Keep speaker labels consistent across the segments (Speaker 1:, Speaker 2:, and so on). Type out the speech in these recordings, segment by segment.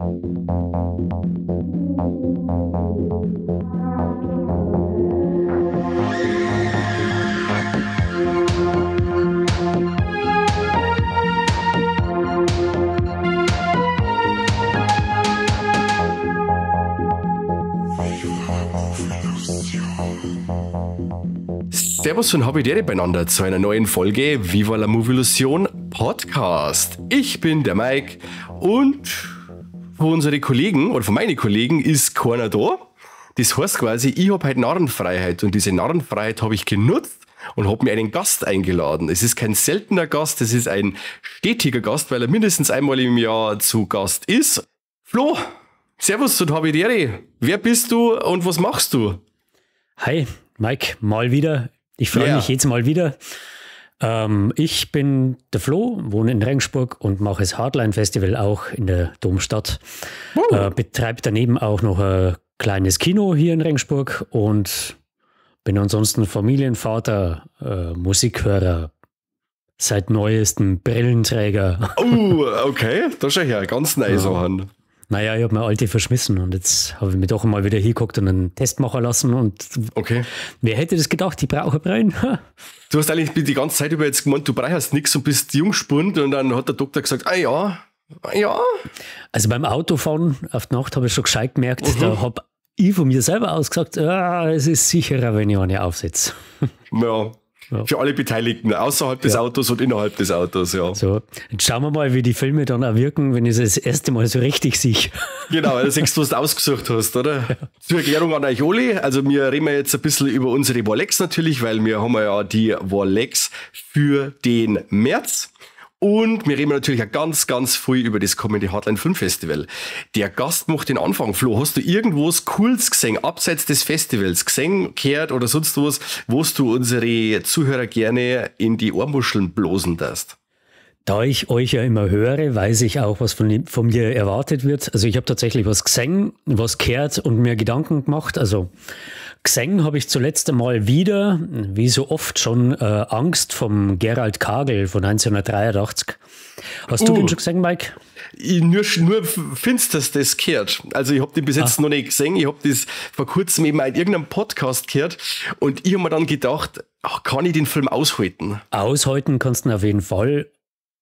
Speaker 1: Servus und Habidere beieinander zu einer neuen Folge Viva la Movilusion Podcast. Ich bin der Mike und von unseren Kollegen oder von meinen Kollegen ist keiner da. Das heißt quasi, ich habe heute Narrenfreiheit und diese Narrenfreiheit habe ich genutzt und habe mir einen Gast eingeladen. Es ist kein seltener Gast, es ist ein stetiger Gast, weil er mindestens einmal im Jahr zu Gast ist. Flo, Servus und Habidere. Wer bist du und was machst du?
Speaker 2: Hi, Mike, mal wieder. Ich freue mich jetzt mal wieder. Ich bin der Flo, wohne in Regensburg und mache das Hardline Festival auch in der Domstadt. Betreibe daneben auch noch ein kleines Kino hier in Regensburg und bin ansonsten Familienvater, Musikhörer, seit neuestem Brillenträger.
Speaker 1: Oh, okay, das ist ja ganz nice. Ja.
Speaker 2: Naja, ich habe mir alte verschmissen und jetzt habe ich mir doch mal wieder hingeguckt und einen Test machen lassen. Und okay. Wer hätte das gedacht, ich brauche Brillen.
Speaker 1: Du hast eigentlich die ganze Zeit über jetzt gemeint, du brauchst nichts und bist Jungspund und dann hat der Doktor gesagt, ah ja, ja.
Speaker 2: Also beim Autofahren auf die Nacht habe ich schon gescheit gemerkt, da habe ich von mir selber aus gesagt, ah, es ist sicherer, wenn ich eine aufsetze.
Speaker 1: Ja. Ja. Für alle Beteiligten, außerhalb des Autos und innerhalb des Autos, ja.
Speaker 2: So, jetzt schauen wir mal, wie die Filme dann auch wirken, wenn ich es das erste Mal so richtig sehe.
Speaker 1: Genau, das siehst du, was du ausgesucht hast, oder? Ja. Zur Erklärung an euch alle, also wir reden jetzt ein bisschen über unsere Warlex natürlich, weil wir haben ja die Warlex für den März. Und wir reden natürlich auch ganz, ganz viel über das kommende Hardline Film Festival. Der Gast macht den Anfang. Flo, hast du irgendwas Cooles gesehen, abseits des Festivals, gesehen, gehört oder sonst was, wo du unsere Zuhörer gerne in die Ohrmuscheln blosen darfst?
Speaker 2: Da ich euch ja immer höre, weiß ich auch, was von mir erwartet wird. Also ich habe tatsächlich was gesehen, was gehört und mir Gedanken gemacht. Also gesehen habe ich zuletzt einmal wieder, wie so oft schon, Angst vom Gerald Kagel von 1983. Hast du den schon gesehen, Mike?
Speaker 1: Ich nur findest, dass das gehört. Also ich habe den bis jetzt noch nicht gesehen. Ich habe das vor kurzem eben in irgendeinem Podcast gehört und ich habe mir dann gedacht, ach, kann ich den Film aushalten?
Speaker 2: Aushalten kannst du ihn auf jeden Fall.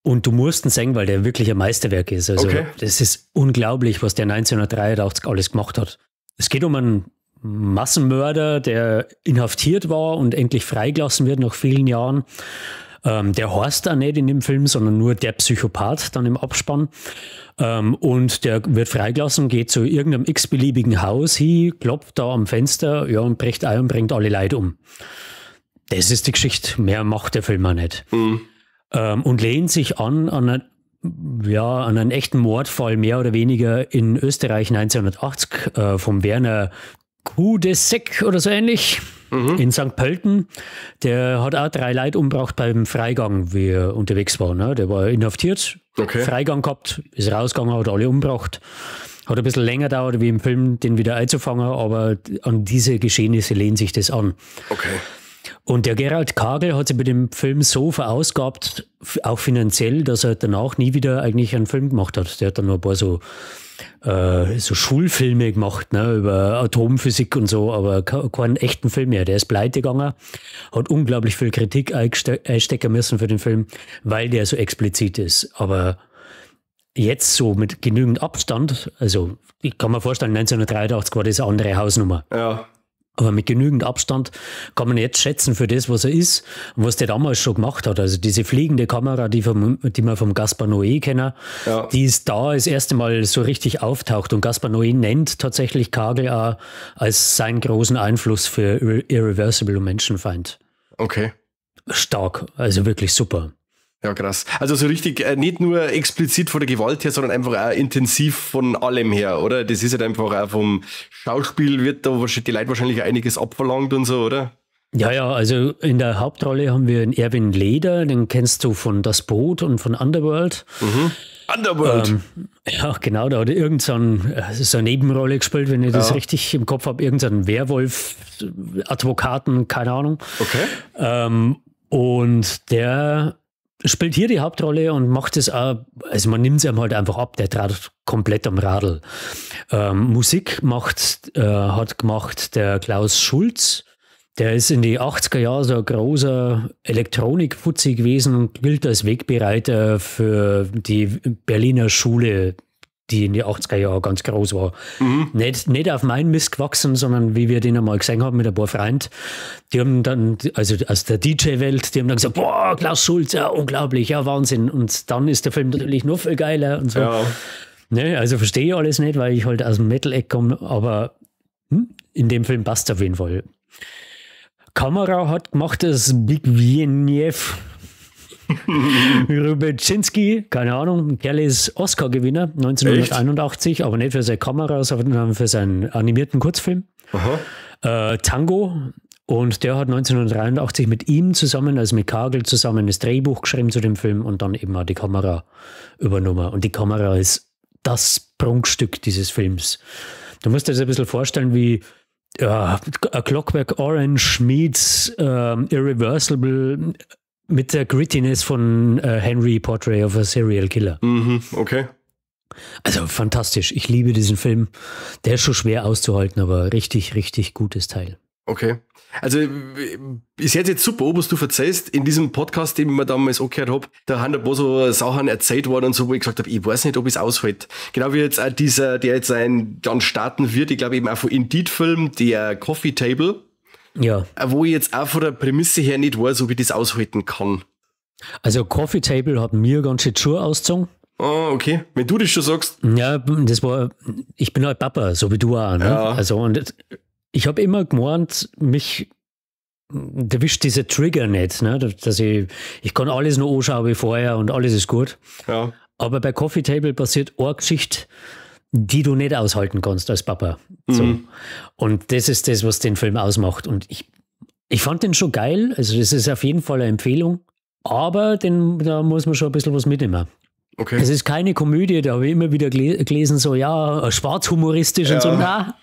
Speaker 2: Und du musst ihn sehen, weil der wirklich ein Meisterwerk ist. Also das ist unglaublich, was der 1983 alles gemacht hat. Es geht um einen Massenmörder, der inhaftiert war und endlich freigelassen wird nach vielen Jahren. Der heißt auch nicht in dem Film, sondern nur der Psychopath dann im Abspann. Und der wird freigelassen, geht zu irgendeinem x-beliebigen Haus hin, klopft da am Fenster, ja, und bricht ein und bringt alle Leute um. Das ist die Geschichte. Mehr macht der Film auch nicht. Mhm. Und lehnt sich an einen echten Mordfall mehr oder weniger in Österreich 1980 vom Werner Kudesek oder so ähnlich in St. Pölten. Der hat auch 3 Leute umgebracht beim Freigang, wie er unterwegs war. Ne? Der war inhaftiert, Freigang gehabt, ist rausgegangen, hat alle umgebracht. Hat ein bisschen länger gedauert, wie im Film, den wieder einzufangen, aber an diese Geschehnisse lehnt sich das an.
Speaker 1: Okay.
Speaker 2: Und der Gerald Kagel hat sich bei dem Film so verausgabt, auch finanziell, dass er danach nie wieder eigentlich einen Film gemacht hat. Der hat dann nur ein paar so Schulfilme gemacht, ne, über Atomphysik und so, aber keinen echten Film mehr. Der ist pleite gegangen, hat unglaublich viel Kritik einstecken müssen für den Film, weil der so explizit ist. Aber jetzt so mit genügend Abstand, also ich kann mir vorstellen, 1983 war das eine andere Hausnummer.
Speaker 1: Ja.
Speaker 2: Aber mit genügend Abstand kann man jetzt schätzen für das, was er ist und was der damals schon gemacht hat. Also diese fliegende Kamera, die wir vom Gaspar Noé kennen, die ist da das erste Mal so richtig auftaucht. Und Gaspar Noé nennt tatsächlich Kagel auch als seinen großen Einfluss für Irreversible und Menschenfeind.
Speaker 1: Okay.
Speaker 2: Stark, also wirklich super.
Speaker 1: Ja, krass. Also so richtig, nicht nur explizit von der Gewalt her, sondern einfach auch intensiv von allem her, oder? Das ist halt einfach auch vom Schauspiel wird da wahrscheinlich die Leute wahrscheinlich einiges abverlangt und so, oder?
Speaker 2: Ja, ja, also in der Hauptrolle haben wir einen Erwin Leder, den kennst du von Das Boot und von Underworld.
Speaker 1: Mhm. Underworld.
Speaker 2: Ja, genau, da hat er irgend so eine Nebenrolle gespielt, wenn ich das richtig im Kopf habe, irgendeinen Werwolf, Advokaten, keine Ahnung.
Speaker 1: Okay.
Speaker 2: Und der Spielt hier die Hauptrolle und macht es auch, also man nimmt es ihm halt einfach ab, der trat komplett am Radl. Musik hat gemacht der Klaus Schulz, der ist in die 80er Jahre so ein großer Elektronik-Fuzzi gewesen und gilt als Wegbereiter für die Berliner Schule, die in die 80er Jahre ganz groß war. Mhm. Nicht auf meinen Mist gewachsen, sondern wie wir den einmal gesehen haben mit ein paar Freunden, die haben dann, also aus der DJ-Welt, die haben dann gesagt, boah, Klaus Schulz, ja, unglaublich, ja, Wahnsinn. Und dann ist der Film natürlich noch viel geiler und so. Ja. Ne, also verstehe ich alles nicht, weil ich halt aus dem Metal-Eck komme, aber in dem Film passt auf jeden Fall. Kamera hat gemacht das Zbigniew Rubinski, keine Ahnung, Kerl ist Oscar-Gewinner 1981, echt? Aber nicht für seine Kamera, sondern für seinen animierten Kurzfilm. Tango, und der hat 1983 mit ihm zusammen, also mit Kagel zusammen, das Drehbuch geschrieben zu dem Film und dann eben auch die Kamera übernommen. Und die Kamera ist das Prunkstück dieses Films. Du musst dir das ein bisschen vorstellen wie A Clockwork Orange meets Irreversible mit der Grittiness von Henry, Portrait of a Serial Killer.
Speaker 1: Mhm, okay.
Speaker 2: Also fantastisch. Ich liebe diesen Film. Der ist schon schwer auszuhalten, aber richtig, richtig gutes Teil.
Speaker 1: Okay. Also, ist jetzt super, was du erzählst. In diesem Podcast, den ich mir damals angehört habe, da haben ein paar so Sachen erzählt worden und so, wo ich gesagt habe, ich weiß nicht, ob ich es aushalte. Genau wie jetzt auch dieser, der jetzt dann starten wird, ich glaube eben auch von Indeed-Film, der Coffee Table.
Speaker 2: Ja.
Speaker 1: Wo ich jetzt auch von der Prämisse her nicht weiß, ob ich das aushalten kann.
Speaker 2: Also Coffee Table hat mir ganz schön Schuhe ausgezogen.
Speaker 1: Oh, okay. Wenn du das schon sagst.
Speaker 2: Ja, das war, ich bin halt Papa, so wie du auch. Ne?
Speaker 1: Ja.
Speaker 2: Also und ich habe immer gemeint, mich erwischt dieser Trigger nicht, ne? Dass ich kann alles noch anschauen wie vorher und alles ist gut.
Speaker 1: Ja.
Speaker 2: Aber bei Coffee Table passiert eine Geschichte, die du nicht aushalten kannst als Papa. So.
Speaker 1: Mhm.
Speaker 2: Und das ist das, was den Film ausmacht. Und ich fand den schon geil. Also das ist auf jeden Fall eine Empfehlung. Aber da muss man schon ein bisschen was mitnehmen.
Speaker 1: Okay.
Speaker 2: Es ist keine Komödie, da habe ich immer wieder gelesen, so ja, schwarzhumoristisch
Speaker 1: ja.
Speaker 2: Und so, na,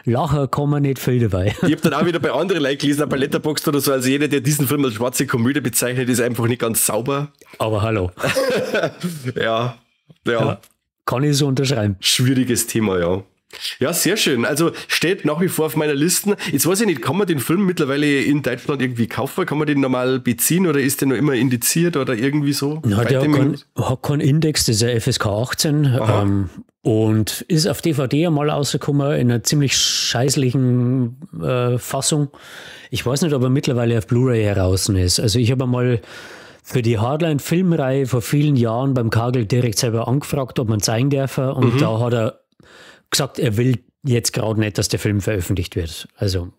Speaker 2: Lacher kommen nicht viel dabei.
Speaker 1: Ich habe dann auch wieder bei anderen Leuten gelesen, auch bei Letterboxd oder so, also jeder, der diesen Film als schwarze Komödie bezeichnet, ist einfach nicht ganz sauber.
Speaker 2: Aber hallo.
Speaker 1: Ja, ja.
Speaker 2: Kann ich so unterschreiben.
Speaker 1: Schwieriges Thema, ja. Ja, sehr schön. Also steht nach wie vor auf meiner Liste. Jetzt weiß ich nicht, kann man den Film mittlerweile in Deutschland irgendwie kaufen? Kann man den normal beziehen oder ist der noch immer indiziert oder irgendwie so?
Speaker 2: Na, der hat keinen Index, das ist ja FSK 18 und ist auf DVD einmal rausgekommen in einer ziemlich scheißlichen Fassung. Ich weiß nicht, ob er mittlerweile auf Blu-ray heraus ist. Also ich habe einmal für die Hardline-Filmreihe vor vielen Jahren beim Kagel direkt selber angefragt, ob man zeigen darf. Und da hat er gesagt, er will jetzt gerade nicht, dass der Film veröffentlicht wird. Also,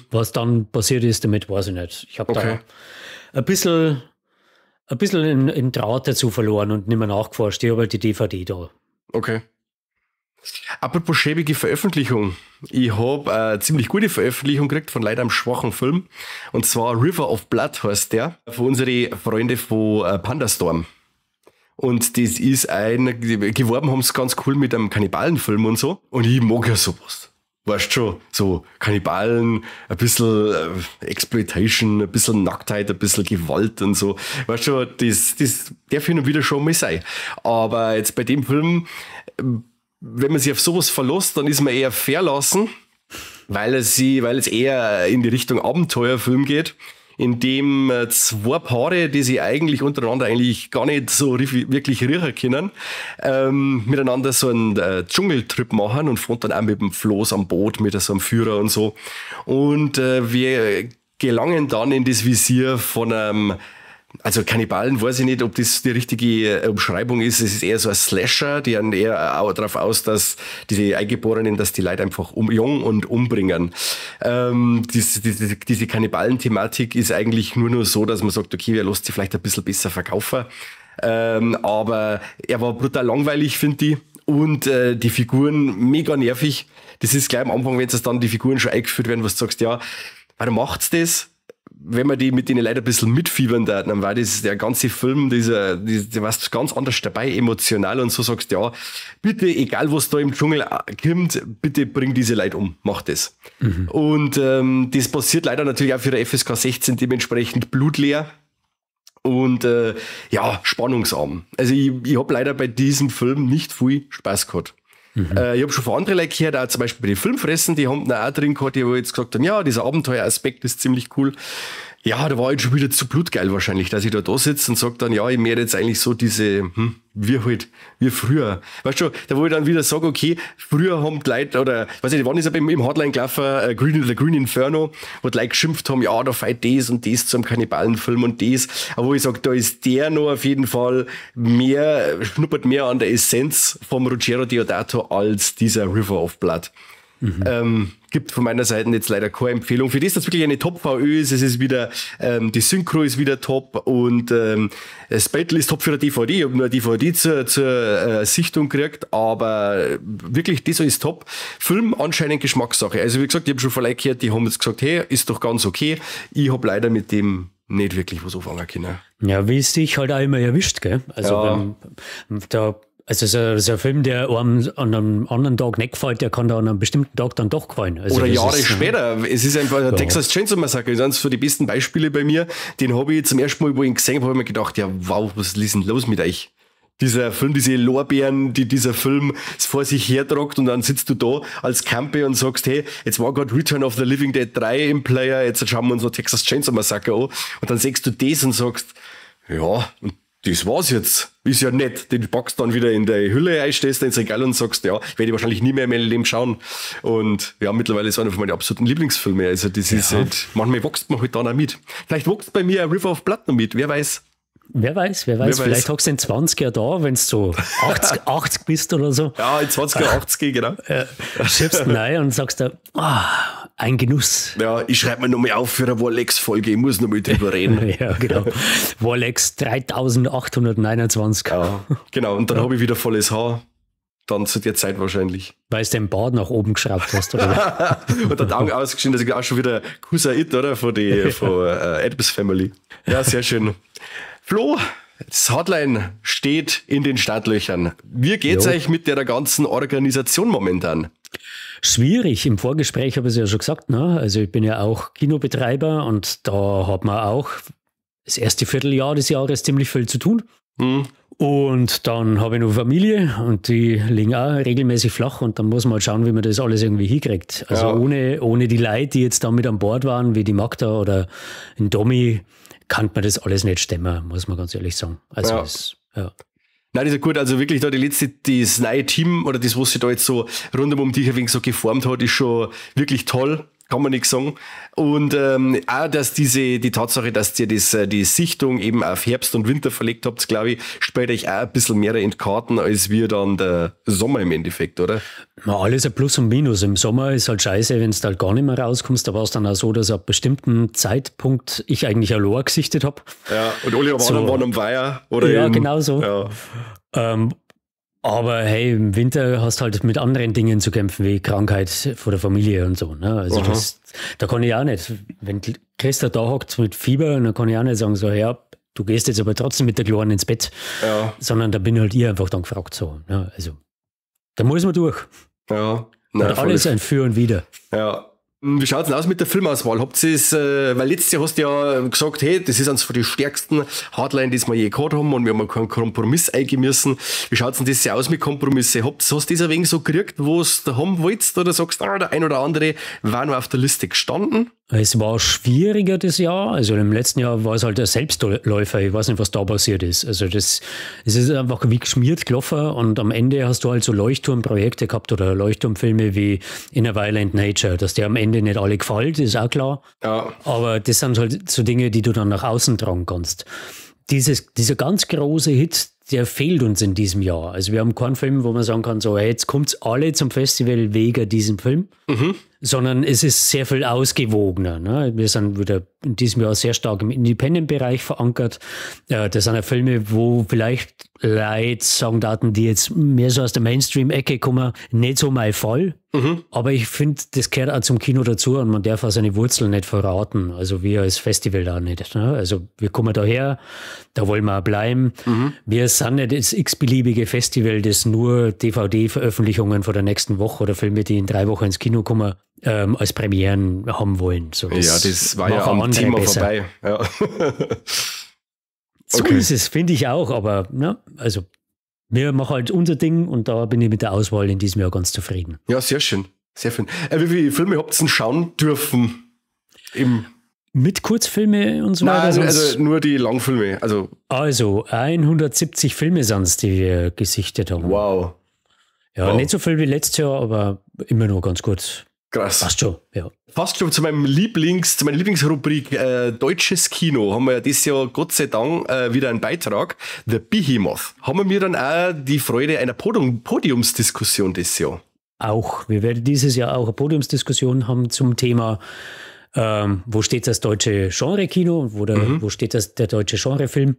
Speaker 2: was dann passiert ist damit, weiß ich nicht. Ich habe da ein bisschen in Draht dazu verloren und nicht mehr nachgeforscht. Ich habe halt die DVD da.
Speaker 1: Okay. Apropos schäbige Veröffentlichung. Ich habe eine ziemlich gute Veröffentlichung gekriegt von leider einem schwachen Film. Und zwar River of Blood heißt der, von unseren Freunden von Pandastorm. Und das ist geworben haben sie ganz cool mit einem Kannibalenfilm und so. Und ich mag ja sowas. Weißt schon, so Kannibalen, ein bisschen Exploitation, ein bisschen Nacktheit, ein bisschen Gewalt und so. Weißt schon, das darf hin und wieder schon mal sein. Aber jetzt bei dem Film, wenn man sich auf sowas verlässt, dann ist man eher verlassen, weil es eher in die Richtung Abenteuerfilm geht, in dem zwei Paare, die sich eigentlich untereinander eigentlich gar nicht so wirklich riechen können, miteinander so einen Dschungeltrip machen und fahren dann auch mit dem Floß am Boot, mit so einem Führer und so. Und wir gelangen dann in das Visier von einem, also Kannibalen, weiß ich nicht, ob das die richtige Umschreibung ist. Es ist eher so ein Slasher, die haben eher auch darauf aus, dass diese Eingeborenen, dass die Leute einfach jung und umbringen. Diese Kannibalen-Thematik ist eigentlich nur noch so, dass man sagt, okay, wir lassen sie vielleicht ein bisschen besser verkaufen. Aber er war brutal langweilig, finde ich. Und die Figuren mega nervig. Das ist gleich am Anfang, wenn es dann die Figuren schon eingeführt werden, was du sagst, ja, warum macht's das? Wenn man die mit denen leider ein bisschen mitfiebern darf, dann war das der ganze Film, der warst ganz anders dabei, emotional und so sagst, ja, bitte, egal was da im Dschungel kommt, bitte bring diese Leute um, mach das. Mhm. Und das passiert leider natürlich auch für der FSK 16 dementsprechend blutleer. Und ja, spannungsarm. Also ich habe leider bei diesem Film nicht viel Spaß gehabt. Ich habe schon von anderen Leuten gehört, auch zum Beispiel bei den Filmfressen, die haben da auch drin gehabt, die wo jetzt gesagt haben, ja, dieser Abenteueraspekt ist ziemlich cool. Ja, da war ich schon wieder zu blutgeil wahrscheinlich, dass ich da sitze und sag dann, ja, ich mehr jetzt eigentlich so diese, wie halt, wie früher. Weißt du, da wo ich dann wieder sage, okay, früher haben die Leute, oder, weiß ich nicht, wann ist er im Hardline gelaufen, The Green Inferno, wo die Leute geschimpft haben, ja, da fällt das und das zum Kannibalenfilm und das. Aber wo ich sage, da ist der noch auf jeden Fall mehr, schnuppert mehr an der Essenz vom Ruggero Deodato als dieser River of Blood. Gibt von meiner Seite jetzt leider keine Empfehlung. Für das, dass wirklich eine Top-VÖ ist, es ist wieder, die Synchro ist wieder top und das Battle ist top für eine DVD. Ich habe nur eine DVD zur Sichtung gekriegt, aber wirklich, das ist top. Film anscheinend Geschmackssache. Also wie gesagt, ich habe schon von Leuten gehört, die haben jetzt gesagt, hey, ist doch ganz okay. Ich habe leider mit dem nicht wirklich was anfangen können.
Speaker 2: Ja, wie es dich halt auch immer erwischt, gell? Also ja. Wenn, da also so ein Film, der einem an einem anderen Tag nicht gefällt, der kann da an einem bestimmten Tag dann doch gefallen.
Speaker 1: Also oder Jahre später. Es ist einfach der Texas Chainsaw Massacre. Das ist eines von den besten Beispiele bei mir. Den habe ich zum ersten Mal, wo ich ihn gesehen habe, habe ich mir gedacht, ja wow, was ist denn los mit euch? Dieser Film, diese Lorbeeren, die dieser Film vor sich hertragt und dann sitzt du da als Campe und sagst, hey, jetzt war gerade Return of the Living Dead 3 im Player, jetzt schauen wir uns noch Texas Chainsaw Massacre an. Und dann siehst du das und sagst, ja, und das war's jetzt. Ist ja nett. Den packst dann wieder in der Hülle, einstellst ins Regal und sagst, ja, werde ich wahrscheinlich nie mehr in meinem Leben schauen. Und ja, mittlerweile ist einer von meinen absoluten Lieblingsfilme. Also das ist halt, manchmal wächst man halt dann auch mit. Vielleicht wächst bei mir River of Blood noch mit, wer weiß.
Speaker 2: Wer weiß, wer weiß. Vielleicht hockst du in 20 Jahren da, wenn du so 80 bist oder so.
Speaker 1: Ja, in 20 Jahren 80, genau.
Speaker 2: Schiebst rein und sagst da, ein Genuss.
Speaker 1: Ja, ich schreibe mir nochmal auf für eine Warlex-Folge, ich muss nochmal drüber reden.
Speaker 2: Ja, genau. Warlex 3829.
Speaker 1: Ja, genau, und dann habe ich wieder volles Haar. Dann zu der Zeit wahrscheinlich.
Speaker 2: Weil du den Bart nach oben geschraubt hast,
Speaker 1: oder? Und dann Augen ausgeschieden, dass ich auch schon wieder Cousin It, oder? Von Addams Family. Ja, sehr schön. Flo, das Hardline steht in den Startlöchern. Wie geht's euch mit der ganzen Organisation momentan?
Speaker 2: Schwierig. Im Vorgespräch habe ich es ja schon gesagt, ne? Also ich bin ja auch Kinobetreiber und da hat man auch das erste Vierteljahr des Jahres ziemlich viel zu tun. Und dann habe ich noch Familie und die liegen auch regelmäßig flach und dann muss man halt schauen, wie man das alles irgendwie hinkriegt. Also ohne die Leute, die jetzt da mit an Bord waren, wie die Magda oder ein Domi, kann man das alles nicht stemmen, muss man ganz ehrlich sagen. Also
Speaker 1: Nein, das ist ja gut. Also wirklich da die letzte, das neue Team oder das, was sich da jetzt so rund um dich ein wenig so geformt hat, ist schon wirklich toll. Kann man nichts sagen. Und auch, dass die Tatsache, dass ihr die Sichtung eben auf Herbst und Winter verlegt habt, glaube ich, spielt euch auch ein bisschen mehr in die Karten, als wir dann der Sommer im Endeffekt, oder?
Speaker 2: Na, alles ein Plus und Minus. Im Sommer ist halt scheiße, wenn du halt gar nicht mehr rauskommst. Da war es dann auch so, dass ab bestimmten Zeitpunkt ich eigentlich allein gesichtet hab.
Speaker 1: Ja, und alle anderen waren am Weiher. Oder
Speaker 2: ja, genau so. Ja. Aber hey, im Winter hast du halt mit anderen Dingen zu kämpfen, wie Krankheit vor der Familie und so. Ne? Also da kann ich auch nicht. Wenn Christa da hockt mit Fieber, dann kann ich auch nicht sagen, so, ja, du gehst jetzt aber trotzdem mit der Kleinen ins Bett. Ja. Sondern da bin halt ich einfach dann gefragt. So, ne? Also, da muss man durch.
Speaker 1: Ja.
Speaker 2: Nein, und alles ein Für und Wider.
Speaker 1: Ja. Wie schaut's denn aus mit der Filmauswahl? Habt ihr es, weil letztes Jahr hast du ja gesagt, hey, das ist eines von den stärksten Hardline, die wir je gehabt haben und wir haben keinen Kompromiss eingehen müssen. Wie schaut's denn das Jahr aus mit Kompromisse? Hast du das ein wenig so gekriegt, wo es da haben wolltest, oder sagst, der ein oder andere war noch auf der Liste gestanden?
Speaker 2: Es war schwieriger das Jahr. Also im letzten Jahr war es halt ein Selbstläufer. Ich weiß nicht, was da passiert ist. Also es ist einfach wie geschmiert gelaufen und am Ende hast du halt so Leuchtturmprojekte gehabt oder Leuchtturmfilme wie In a Violent Nature, dass dir am Ende nicht alle gefällt, ist auch klar.
Speaker 1: Ja.
Speaker 2: Aber das sind halt so Dinge, die du dann nach außen tragen kannst. Dieser ganz große Hit, der fehlt uns in diesem Jahr. Also wir haben keinen Film, wo man sagen kann, so, hey, jetzt kommt's alle zum Festival wegen diesem Film, sondern es ist sehr viel ausgewogener. Ne? Wir sind wieder in diesem Jahr sehr stark im Independent-Bereich verankert. Das sind ja Filme, wo vielleicht Leute sagen Daten, die jetzt mehr so aus der Mainstream-Ecke kommen, nicht so mein Fall. Aber ich finde, das gehört auch zum Kino dazu und man darf auch seine Wurzeln nicht verraten. Also wir als Festival da nicht. Ne? Also wir kommen daher, da wollen wir auch bleiben. Wir sind nicht das x-beliebige Festival, das nur DVD-Veröffentlichungen von der nächsten Woche oder Filme, die in 3 Wochen ins Kino kommen, als Premieren haben wollen. So,
Speaker 1: das, ja, das war ja am Thema besser vorbei. Ja.
Speaker 2: So ist es, finde ich auch, aber ne, also wir machen halt unser Ding und da bin ich mit der Auswahl in diesem Jahr ganz zufrieden.
Speaker 1: Ja, sehr schön. Sehr schön. Wie viele Filme habt ihr denn schauen dürfen?
Speaker 2: Mit Kurzfilme und so weiter?
Speaker 1: Nein, also nur die Langfilme.
Speaker 2: Also 170 Filme sind es, die wir gesichtet haben.
Speaker 1: Wow.
Speaker 2: Ja, wow. Nicht so viel wie letztes Jahr, aber immer noch ganz gut.
Speaker 1: Krass.
Speaker 2: Passt schon, ja.
Speaker 1: Fast schon zu meiner Lieblingsrubrik Deutsches Kino haben wir ja dieses Jahr Gott sei Dank wieder einen Beitrag, The Behemoth. Haben wir dann auch die Freude einer Podiumsdiskussion dieses Jahr?
Speaker 2: Auch. Wir werden dieses Jahr auch eine Podiumsdiskussion haben zum Thema, wo steht das deutsche Genre-Kino, wo steht das, der deutsche Genrefilm?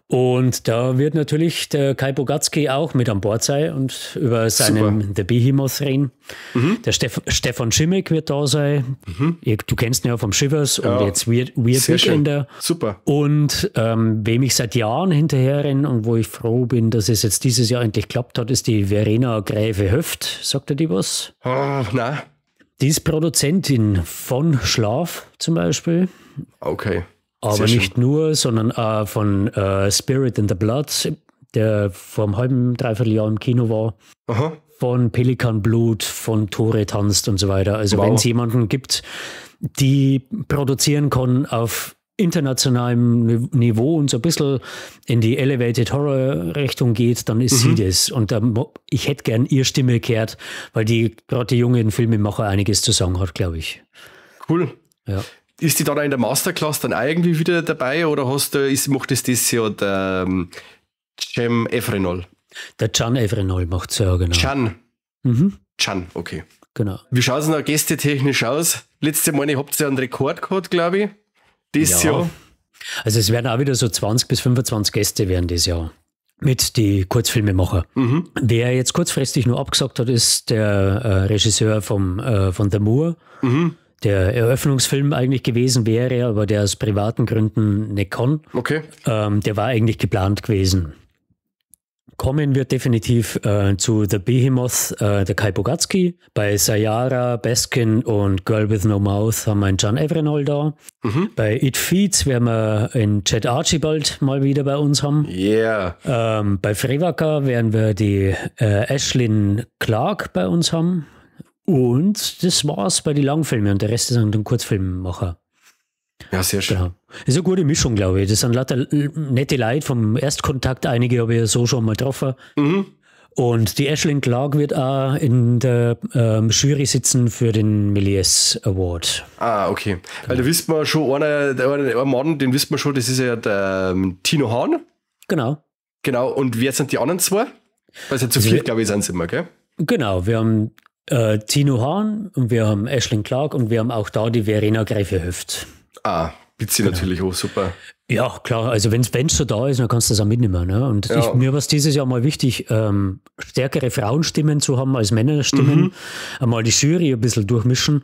Speaker 2: Und da wird natürlich der Kai Bogatzky auch mit an Bord sein und über seinen The Behemoth reden. Mhm. Der Stefan Schimek wird da sein. Mhm. Du kennst ihn ja vom Shivers und jetzt Weird Weekender.
Speaker 1: Super.
Speaker 2: Und wem ich seit Jahren hinterherrenne und wo ich froh bin, dass es jetzt dieses Jahr endlich geklappt hat, ist die Verena Gräfe-Höft. Sagt er dir was?
Speaker 1: Oh, nein.
Speaker 2: Die ist Produzentin von Schlaf zum Beispiel.
Speaker 1: Okay.
Speaker 2: Aber nicht nur, sondern auch von Spirit in the Blood, der vor einem halben, dreiviertel Jahr im Kino war.
Speaker 1: Aha.
Speaker 2: Von Pelikanblut, von Tore tanzt und so weiter. Also wenn es jemanden gibt, die produzieren kann auf internationalem Niveau und so ein bisschen in die Elevated Horror Richtung geht, dann ist sie das. Und ich hätte gern ihre Stimme gehört, weil die gerade die jungen Filmemacher einiges zu sagen hat, glaube ich.
Speaker 1: Cool.
Speaker 2: Ja.
Speaker 1: Ist die dann auch in der Masterclass dann auch irgendwie wieder dabei oder macht das ja der Cem Evrenol?
Speaker 2: Der Can Evrenol macht es ja, genau.
Speaker 1: Can. Mhm. Can, okay.
Speaker 2: Genau.
Speaker 1: Wie schaut es denn gästetechnisch aus? Letzte Mal habt ihr ja einen Rekord gehabt, glaube ich. Dieses Jahr.
Speaker 2: Also es werden auch wieder so 20 bis 25 Gäste werden dieses Jahr mit die Kurzfilmemacher. Mhm. Wer jetzt kurzfristig nur abgesagt hat, ist der Regisseur von The Moor. Mhm. Der Eröffnungsfilm eigentlich gewesen wäre, aber der aus privaten Gründen nicht kann.
Speaker 1: Okay.
Speaker 2: Der war eigentlich geplant gewesen. Kommen wird definitiv zu The Behemoth der Kai Bogatzky. Bei Sayara, Baskin und Girl with No Mouth haben wir einen Can Evrenol da. Mhm. Bei It Feeds werden wir einen Chad Archibald mal wieder bei uns haben.
Speaker 1: Yeah.
Speaker 2: Bei Frewaka werden wir die Ashlyn Clark bei uns haben. Und das war's bei den Langfilmen und der Rest ist dann Kurzfilmmacher.
Speaker 1: Ja, sehr schön.
Speaker 2: Genau. Ist eine gute Mischung, glaube ich. Das sind lauter nette Leute vom Erstkontakt. Einige habe ich ja so schon mal getroffen.
Speaker 1: Mhm.
Speaker 2: Und die Ashlyn Clark wird auch in der Jury sitzen für den Méliès Award.
Speaker 1: Ah, okay. Genau. Weil da wissen wir schon, ein Mann, den wissen wir schon, das ist ja der Tino Hahn.
Speaker 2: Genau.
Speaker 1: Genau. Und wer sind die anderen zwei? Weil es ja zu viel, glaube ich, sind es immer, gell?
Speaker 2: Genau. Wir haben Tino Hahn und wir haben Ashlyn Clark und wir haben auch da die Verena Gräfe-Höft.
Speaker 1: Ah, bitte genau. Natürlich auch, super.
Speaker 2: Ja, klar, also wenn es so da ist, dann kannst du das auch mitnehmen. Ne? Und ja. Mir war es dieses Jahr mal wichtig, stärkere Frauenstimmen zu haben als Männerstimmen. Mhm. Einmal die Jury ein bisschen durchmischen,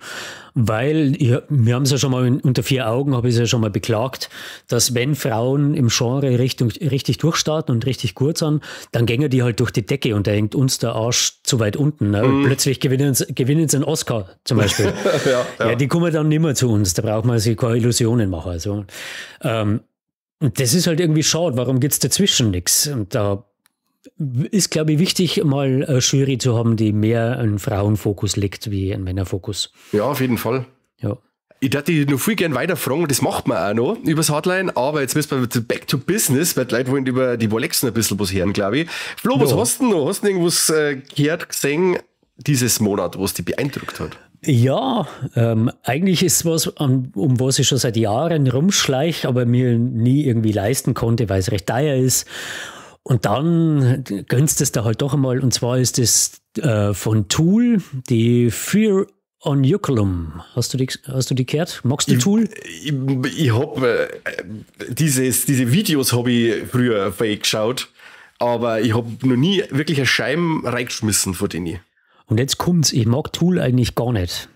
Speaker 2: weil wir haben es ja schon mal unter vier Augen, habe ich es ja schon mal beklagt, dass wenn Frauen im Genre richtig durchstarten und richtig gut sind, dann gängen die halt durch die Decke und da hängt uns der Arsch zu weit unten. Ne? Und plötzlich gewinnen sie einen Oscar zum Beispiel.
Speaker 1: Ja,
Speaker 2: die kommen dann nicht mehr zu uns, da braucht man sich keine Illusionen machen. Also, und das ist halt irgendwie schade, warum gibt es dazwischen nichts? Und da ist, glaube ich, wichtig, mal eine Jury zu haben, die mehr einen Frauenfokus legt wie einen Männerfokus.
Speaker 1: Ja, auf jeden Fall.
Speaker 2: Ja.
Speaker 1: Ich würde dich noch viel gern weiterfragen, das macht man auch noch übers Hotline, aber jetzt müssen wir back to business, weil die Leute wollen über die Volexen ein bisschen was hören, glaube ich. Flo, was hast du denn noch? Hast du irgendwas gehört, gesehen dieses Monat, was dich beeindruckt hat?
Speaker 2: Ja, eigentlich ist was, um was ich schon seit Jahren rumschleiche, aber mir nie irgendwie leisten konnte, weil es recht teuer ist. Und dann gönnst du es da halt doch einmal. Und zwar ist es von Tool, die Fear on Uculum. Hast du die gehört? Magst du Tool?
Speaker 1: Ich habe diese Videos habe ich früher geschaut, aber ich habe noch nie wirklich eine Scheibe reingeschmissen von denen.
Speaker 2: Und jetzt kommt's, ich mag Tool eigentlich gar nicht.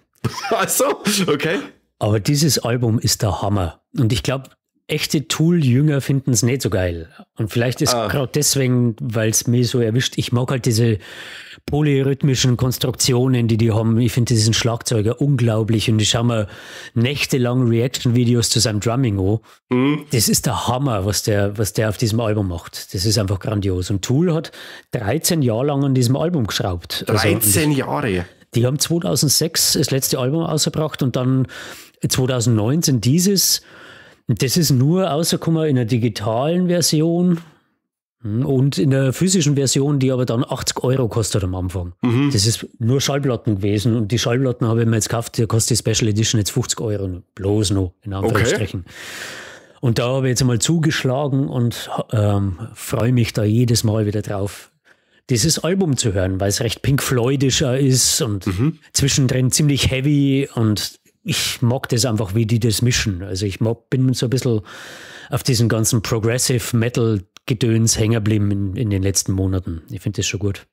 Speaker 1: Ach so, okay.
Speaker 2: Aber dieses Album ist der Hammer. Und ich glaube, Echte Tool-Jünger finden es nicht so geil. Und vielleicht ist gerade deswegen, weil es mich so erwischt, ich mag halt diese polyrhythmischen Konstruktionen, die die haben. Ich finde diesen Schlagzeuger unglaublich und ich schaue mir nächtelang Reaction-Videos zu seinem Drumming an. Das ist der Hammer, was der auf diesem Album macht. Das ist einfach grandios. Und Tool hat 13 Jahre lang an diesem Album geschraubt.
Speaker 1: 13 also, Jahre?
Speaker 2: Die haben 2006 das letzte Album ausgebracht und dann 2019 dieses. Das ist nur rausgekommen in der digitalen Version und in der physischen Version, die aber dann 80 Euro kostet am Anfang. Das ist nur Schallplatten gewesen und die Schallplatten habe ich mir jetzt gekauft, da kostet die Special Edition jetzt 50 Euro, bloß noch, in Anführungsstrichen. Und da habe ich jetzt einmal zugeschlagen und freue mich da jedes Mal wieder drauf, dieses Album zu hören, weil es recht Pink Floydischer ist und zwischendrin ziemlich heavy und ich mag das einfach, wie die das mischen. Also ich bin so ein bisschen auf diesen ganzen Progressive Metal Gedöns hängen geblieben in den letzten Monaten. Ich finde das schon gut.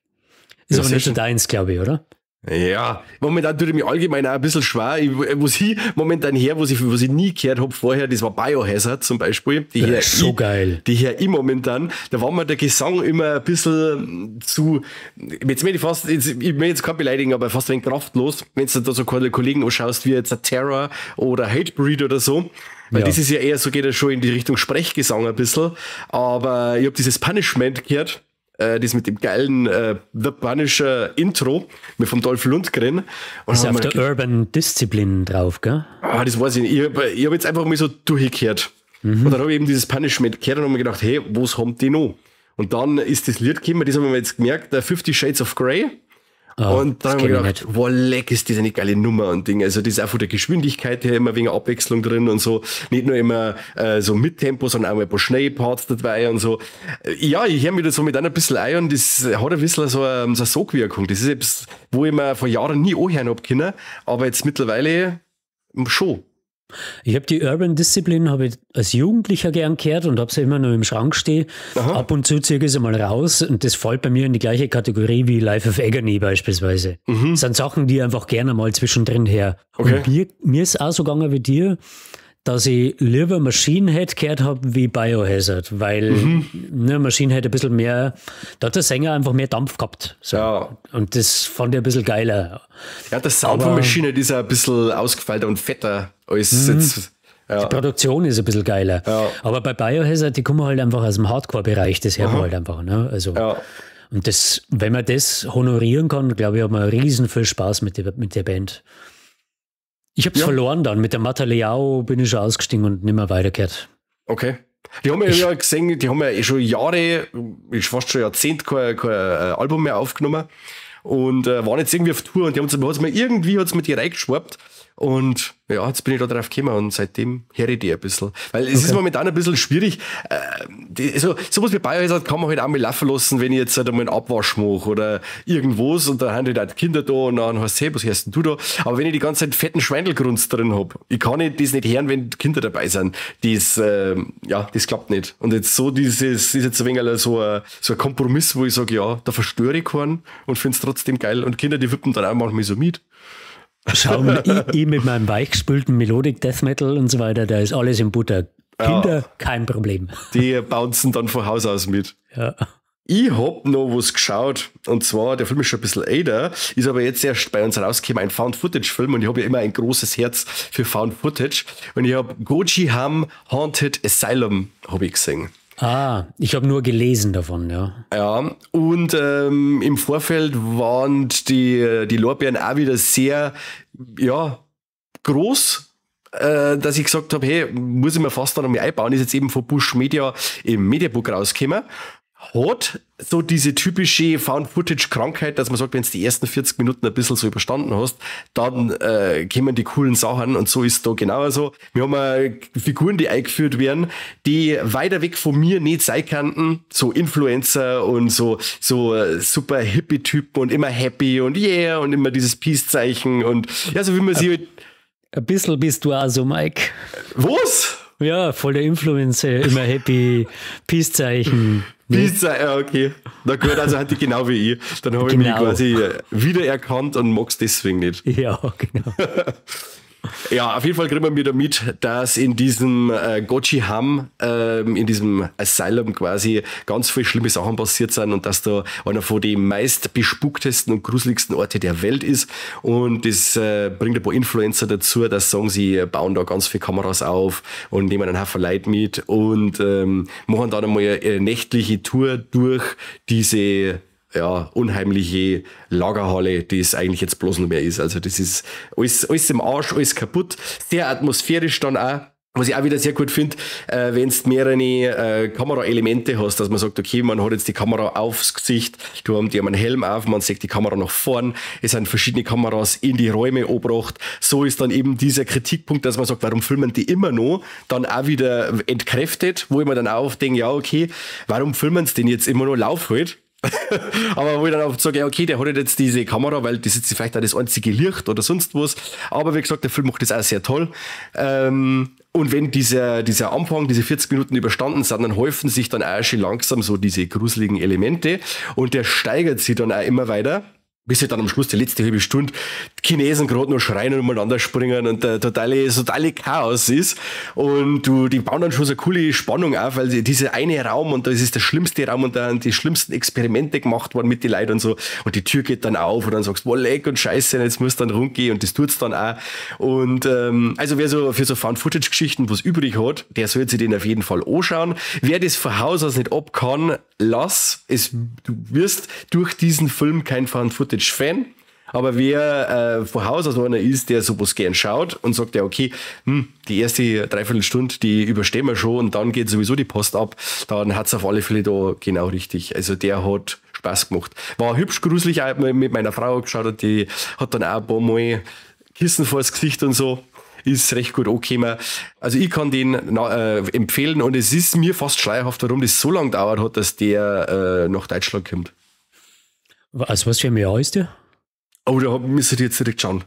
Speaker 2: Ist aber nicht so deins, glaube ich, oder?
Speaker 1: Ja, momentan tut ich mich allgemein auch ein bisschen schwer. Was ich momentan her, was ich nie gehört habe vorher, das war Biohazard zum Beispiel.
Speaker 2: Die ja, so geil.
Speaker 1: Die hör ich momentan. Da war mir der Gesang immer ein bisschen zu, jetzt möchte ich fast, jetzt, ich möchte jetzt kein beleidigen, aber fast ein wenig kraftlos, wenn du da so Kollegen anschaust, wie jetzt Terror oder Hatebreed oder so. Weil das ist ja eher so, geht ja schon in die Richtung Sprechgesang ein bisschen. Aber ich habe dieses Punishment gehört, das mit dem geilen The Punisher Intro mit vom Dolph Lundgren.
Speaker 2: Und ist auf der Urban Discipline drauf, gell?
Speaker 1: Ah, das weiß ich nicht. Ich hab jetzt einfach mal so durchgehört. Und dann habe ich eben dieses Punishment gehört und habe mir gedacht, hey, was haben die noch? Und dann ist das Lied gekommen, das haben wir jetzt gemerkt, der Fifty Shades of Grey.
Speaker 2: Oh,
Speaker 1: und dann habe ich mir gedacht, boah, leck, ist das eine geile Nummer und Ding. Also das ist auch von der Geschwindigkeit her immer wegen Abwechslung drin und so. Nicht nur immer so mit Tempo, sondern auch mal ein paar Schnellparts dabei und so. Ja, ich höre mich da so mit einer ein bisschen ein und das hat ein bisschen so eine Sogwirkung. Das ist etwas, wo ich mir vor Jahren nie anhören hab können, aber jetzt mittlerweile schon.
Speaker 2: Ich habe die Urban Discipline habe ich als Jugendlicher gern gehört und habe sie immer noch im Schrank stehen. Ab und zu ziehe ich sie mal raus und das fällt bei mir in die gleiche Kategorie wie Life of Agony beispielsweise. Das sind Sachen, die ich einfach gerne mal zwischendrin her. Und mir ist auch so gegangen wie dir, dass ich lieber Machine Head gehört habe wie Biohazard, weil ne, Machine Head ein bisschen mehr, da hat der Sänger einfach mehr Dampf gehabt. So. Und das fand ich ein bisschen geiler.
Speaker 1: Ja, der Sound von Machine Head ist ja ein bisschen ausgefeilter und fetter als jetzt.
Speaker 2: Ja. Die Produktion ist ein bisschen geiler. Aber bei Biohazard, die kommen halt einfach aus dem Hardcore-Bereich, das hört man halt einfach. Ne? Also, und das, wenn man das honorieren kann, glaube ich, hat man riesen viel Spaß mit der Band. Ich habe es verloren dann. Mit der Matta Leão bin ich schon ausgestiegen und nicht mehr weitergehört.
Speaker 1: Okay. Die haben ja gesehen, die haben ja eh schon Jahre, ist fast schon Jahrzehnt kein Album mehr aufgenommen und waren jetzt irgendwie auf Tour und die haben hat's mir irgendwie hat's mir die reingeschwappt und ja, jetzt bin ich da drauf gekommen und seitdem höre ich die ein bisschen. Weil es ist momentan ein bisschen schwierig. Also, sowas wie Biohazard kann man halt auch mal laufen lassen, wenn ich jetzt halt einmal einen Abwasch mache oder irgendwas und dann haben halt auch die Kinder da und dann heißt es, hey, was hörst denn du da? Aber wenn ich die ganze Zeit fetten Schweindelgrunz drin hab, ich kann nicht das nicht hören, wenn Kinder dabei sind. Das, ja, das klappt nicht. Und jetzt so dieses, ist jetzt ein wenig so ein Kompromiss, wo ich sage, ja, da verstöre ich keinen und finde es trotzdem geil. Und Kinder, die wippen dann auch manchmal so mit.
Speaker 2: Schau, ich mit meinem weichgespülten Melodic Death Metal und so weiter, da ist alles in Butter. Kinder, kein Problem.
Speaker 1: Die bouncen dann von Haus aus mit. Ich hab noch was geschaut, und zwar, der Film ist schon ein bisschen älter, ist aber jetzt erst bei uns rausgekommen, ein Found-Footage-Film, und ich habe ja immer ein großes Herz für Found-Footage. Und ich habe Goji Ham Haunted Asylum hab ich gesehen.
Speaker 2: Ah, ich habe nur gelesen davon, ja.
Speaker 1: Ja, und im Vorfeld waren die Lorbeeren auch wieder sehr, ja, groß, dass ich gesagt habe, hey, muss ich mir fast da noch mal einbauen, ist jetzt eben von Busch Media im Mediabook rausgekommen. Hat so diese typische Found-Footage-Krankheit, dass man sagt, wenn du die ersten 40 Minuten ein bisschen so überstanden hast, dann kommen die coolen Sachen und so ist da genauso. Wir haben Figuren, die eingeführt werden, die weiter weg von mir nicht sein könnten, so Influencer und so super Hippie-Typen und immer happy und yeah und immer dieses Peace-Zeichen und ja, so wie man sie halt.
Speaker 2: Ein bisschen bist du auch so, Mike.
Speaker 1: Was?
Speaker 2: Ja, voll der Influencer, immer happy, Peace-Zeichen.
Speaker 1: Peace-Zeichen, ja, okay. Na gut, also hat die genau wie ich. Dann habe ich mich quasi wiedererkannt und mag's deswegen nicht.
Speaker 2: Ja, genau.
Speaker 1: Ja, auf jeden Fall kriegen wir wieder mit, dass in diesem Goji-Ham, in diesem Asylum quasi, ganz viele schlimme Sachen passiert sind und dass da einer von den meist bespucktesten und gruseligsten Orte der Welt ist. Und das bringt ein paar Influencer dazu, dass sagen, sie bauen da ganz viele Kameras auf und nehmen einen Haufen Leute mit und machen dann einmal eine nächtliche Tour durch diese unheimliche Lagerhalle, die es eigentlich jetzt bloß noch mehr ist. Also das ist alles im Arsch, alles kaputt. Sehr atmosphärisch dann auch. Was ich auch wieder sehr gut finde, wenn du mehrere Kameraelemente hast, dass man sagt, okay, man hat jetzt die Kamera aufs Gesicht, die haben einen Helm auf, man sieht die Kamera nach vorn, es sind verschiedene Kameras in die Räume angebracht. So ist dann eben dieser Kritikpunkt, dass man sagt, warum filmen die immer noch, dann auch wieder entkräftet, wo ich mir dann auch denke, ja, okay, warum filmen sie denn jetzt immer noch, lauf halt. Aber wo ich dann auch sage, ja, okay, der hat jetzt diese Kamera, weil das ist vielleicht auch das einzige Licht oder sonst was. Aber wie gesagt, der Film macht das auch sehr toll. Und wenn dieser Anfang, diese 40 Minuten überstanden sind, dann häufen sich dann auch schon langsam so diese gruseligen Elemente und der steigert sich dann auch immer weiter, bis sie dann am Schluss die letzte halbe Stunde die Chinesen gerade noch schreien und umeinander springen und der totale Chaos ist. Und die bauen dann schon so eine coole Spannung auf, weil dieser eine Raum, und das ist der schlimmste Raum und da sind die schlimmsten Experimente gemacht worden mit den Leuten und so. Und die Tür geht dann auf und dann sagst du, boah, leck und scheiße, jetzt musst du dann rumgehen und das tut's dann auch. Und also wer so für so Found-Footage-Geschichten was übrig hat, der sollte sich den auf jeden Fall anschauen. Wer das von Haus aus nicht ab kann, lass es. Du wirst durch diesen Film kein Found-Footage-Fan, aber wer von Haus aus einer ist, der sowas gern schaut und sagt, ja okay, die erste Dreiviertelstunde, die überstehen wir schon und dann geht sowieso die Post ab, dann hat's auf alle Fälle da genau richtig. Also der hat Spaß gemacht. War hübsch gruselig, auch mit meiner Frau geschaut und die hat dann auch ein paar Mal Kissen vors Gesicht und so. Ist recht gut angekommen. Also ich kann den empfehlen und es ist mir fast schleierhaft, warum das so lange gedauert hat, dass der nach Deutschland kommt.
Speaker 2: Also was für ein Jahr ist der?
Speaker 1: Oh, da müsste ich jetzt direkt schauen.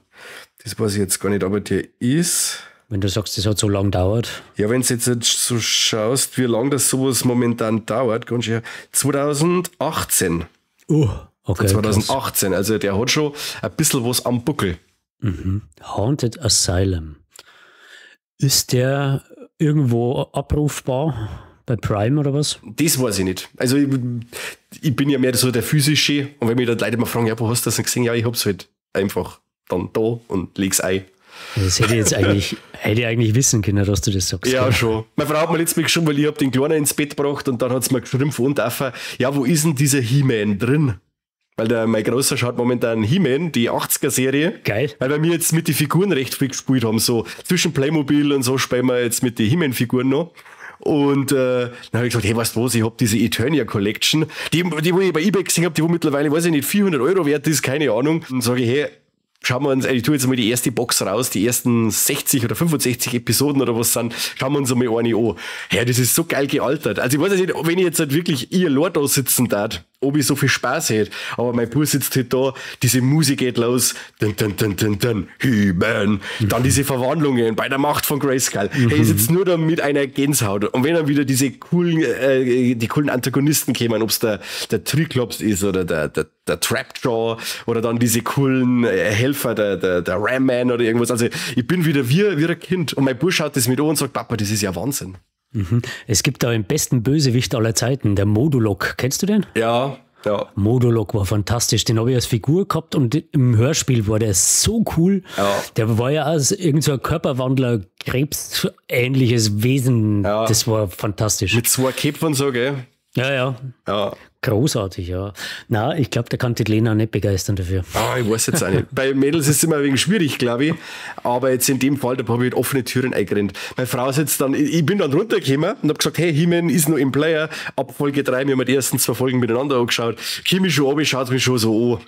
Speaker 1: Das weiß ich jetzt gar nicht, aber der ist...
Speaker 2: Wenn du sagst, das hat so lange gedauert.
Speaker 1: Ja, wenn du jetzt so schaust, wie lange das sowas momentan dauert, ganz schön. 2018.
Speaker 2: Oh, okay.
Speaker 1: 2018, krass. Also der hat schon ein bisschen was am Buckel.
Speaker 2: Mhm. Haunted Asylum. Ist der irgendwo abrufbar? Bei Prime oder was?
Speaker 1: Das weiß ich nicht. Also ich bin ja mehr so der physische und wenn mich dann Leute immer fragen, ja, wo hast du das denn gesehen? Ja, ich hab's halt einfach dann da und leg's ein.
Speaker 2: Das hätte ich jetzt eigentlich, hätte ich eigentlich wissen können, dass du das sagst.
Speaker 1: Ja, schon. Meine Frau hat mir letztes Mal geschrieben, weil ich hab den Kleinen ins Bett gebracht und dann hat's mir geschrieben von und ja, wo ist denn dieser He-Man drin? Weil mein Großer schaut momentan He-Man, die 80er-Serie.
Speaker 2: Geil.
Speaker 1: Weil wir jetzt mit den Figuren recht viel gespielt haben. So zwischen Playmobil und so spielen wir jetzt mit den He-Man-Figuren noch. Und dann habe ich gesagt, hey, weißt du was, ich habe diese Eternia Collection, die wo ich bei eBay gesehen habe, die wo mittlerweile, weiß ich nicht, 400 Euro wert ist, keine Ahnung. Und sage ich, hey, schauen wir uns, ich tue jetzt mal die erste Box raus, die ersten 60 oder 65 Episoden oder was sind, schauen wir uns einmal eine an. Hey, das ist so geil gealtert. Also ich weiß nicht, wenn ich jetzt halt wirklich ihr Lord da sitzen darf, ob ich so viel Spaß hätte. Aber mein Bub sitzt halt da, diese Musik geht los, dun, dun, dun, dun, dun, He-Man. Dann diese Verwandlungen bei der Macht von Grayskull. Mhm. Hey, ich sitze nur da mit einer Gänsehaut. Und wenn dann wieder diese coolen, die coolen Antagonisten kämen, ob's der Triklops ist oder der Trapjaw oder dann diese coolen Helfer, der Ram-Man oder irgendwas. Also ich bin wieder wie ein Kind. Und mein Bub schaut das mit an und sagt, Papa, das ist ja Wahnsinn.
Speaker 2: Mhm. Es gibt da den besten Bösewicht aller Zeiten, der Modulok. Kennst du den?
Speaker 1: Ja, ja.
Speaker 2: Modulok war fantastisch. Den habe ich als Figur gehabt und im Hörspiel war der so cool.
Speaker 1: Ja.
Speaker 2: Der war ja auch irgend so ein Körperwandler, krebsähnliches Wesen.
Speaker 1: Ja.
Speaker 2: Das war fantastisch.
Speaker 1: Mit zwei Köpfen und so, gell?
Speaker 2: Ja, ja.
Speaker 1: Ja.
Speaker 2: Großartig, ja. Na, ich glaube, da kann die Lena nicht begeistern dafür.
Speaker 1: Ah, ich weiß jetzt auch nicht. Bei Mädels ist es immer ein wenig schwierig, glaube ich. Aber jetzt in dem Fall, da habe ich halt offene Türen eingerannt. Meine Frau sitzt dann, ich bin dann runtergekommen und habe gesagt, hey, He-Man ist noch im Player. Ab Folge 3, wir haben die ersten 2 Folgen miteinander angeschaut. Komm ich schon runter, schaut mich schon so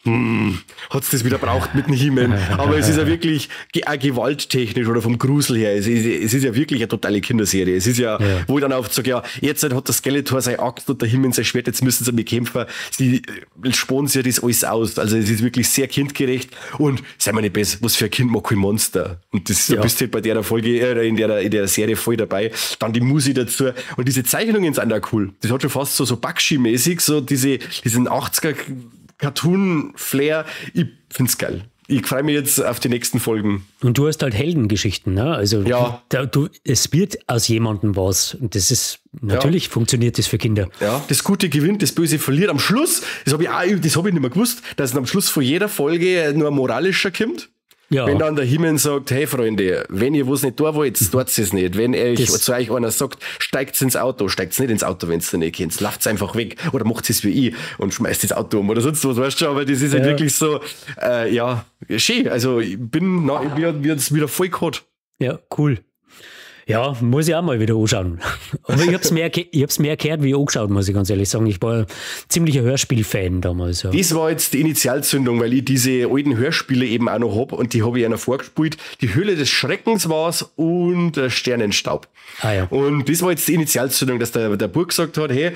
Speaker 1: an. Hat's das wieder braucht mit dem He-Man? Aber es ist ja wirklich auch gewalttechnisch oder vom Grusel her. Es ist ja wirklich eine totale Kinderserie. Es ist ja, wo ich dann auch sage, ja, jetzt hat der Skeletor seine Axt und der He-Man sein Schwert, jetzt müssen sie mit kämpfen. Sie sponen sich ja das alles aus. Also es ist wirklich sehr kindgerecht und sei mal nicht besser, was für ein Kind mag kein Monster. Und das, da bist du halt bei der Folge, in der Serie voll dabei. Dann die Musik dazu. Und diese Zeichnungen sind auch cool. Das hat schon fast so Bakshi-mäßig, so diesen 80er Cartoon-Flair. Ich find's geil. Ich freue mich jetzt auf die nächsten Folgen.
Speaker 2: Und du hast halt Heldengeschichten, ne? Also ja. Es wird aus jemandem was. Und das ist, natürlich funktioniert das für Kinder.
Speaker 1: Ja, das Gute gewinnt, das Böse verliert. Am Schluss, das habe ich nicht mehr gewusst, dass am Schluss von jeder Folge nur ein moralischer kommt. Ja. Wenn dann der He-Man sagt, hey Freunde, wenn ihr was nicht da wollt, tut es nicht. Wenn euch zu euch einer sagt, steigt ins Auto, steigt nicht ins Auto, wenn ihr nicht kennt, lauft einfach weg oder macht es wie ich und schmeißt das Auto um oder sonst was, weißt du, aber das ist halt wirklich so, schön. Also ich bin, mir hat's wieder voll gehabt.
Speaker 2: Ja, cool. Ja, muss ich auch mal wieder anschauen. Aber ich hab's mehr gehört, wie ich angeschaut, muss ich ganz ehrlich sagen. Ich war ziemlicher Hörspiel-Fan damals. Ja.
Speaker 1: Das war jetzt die Initialzündung, weil ich diese alten Hörspiele eben auch noch hab und die habe ich einer vorgespielt. Die Höhle des Schreckens war's und Sternenstaub.
Speaker 2: Ah, ja.
Speaker 1: Und das war jetzt die Initialzündung, dass der Bub gesagt hat, hey,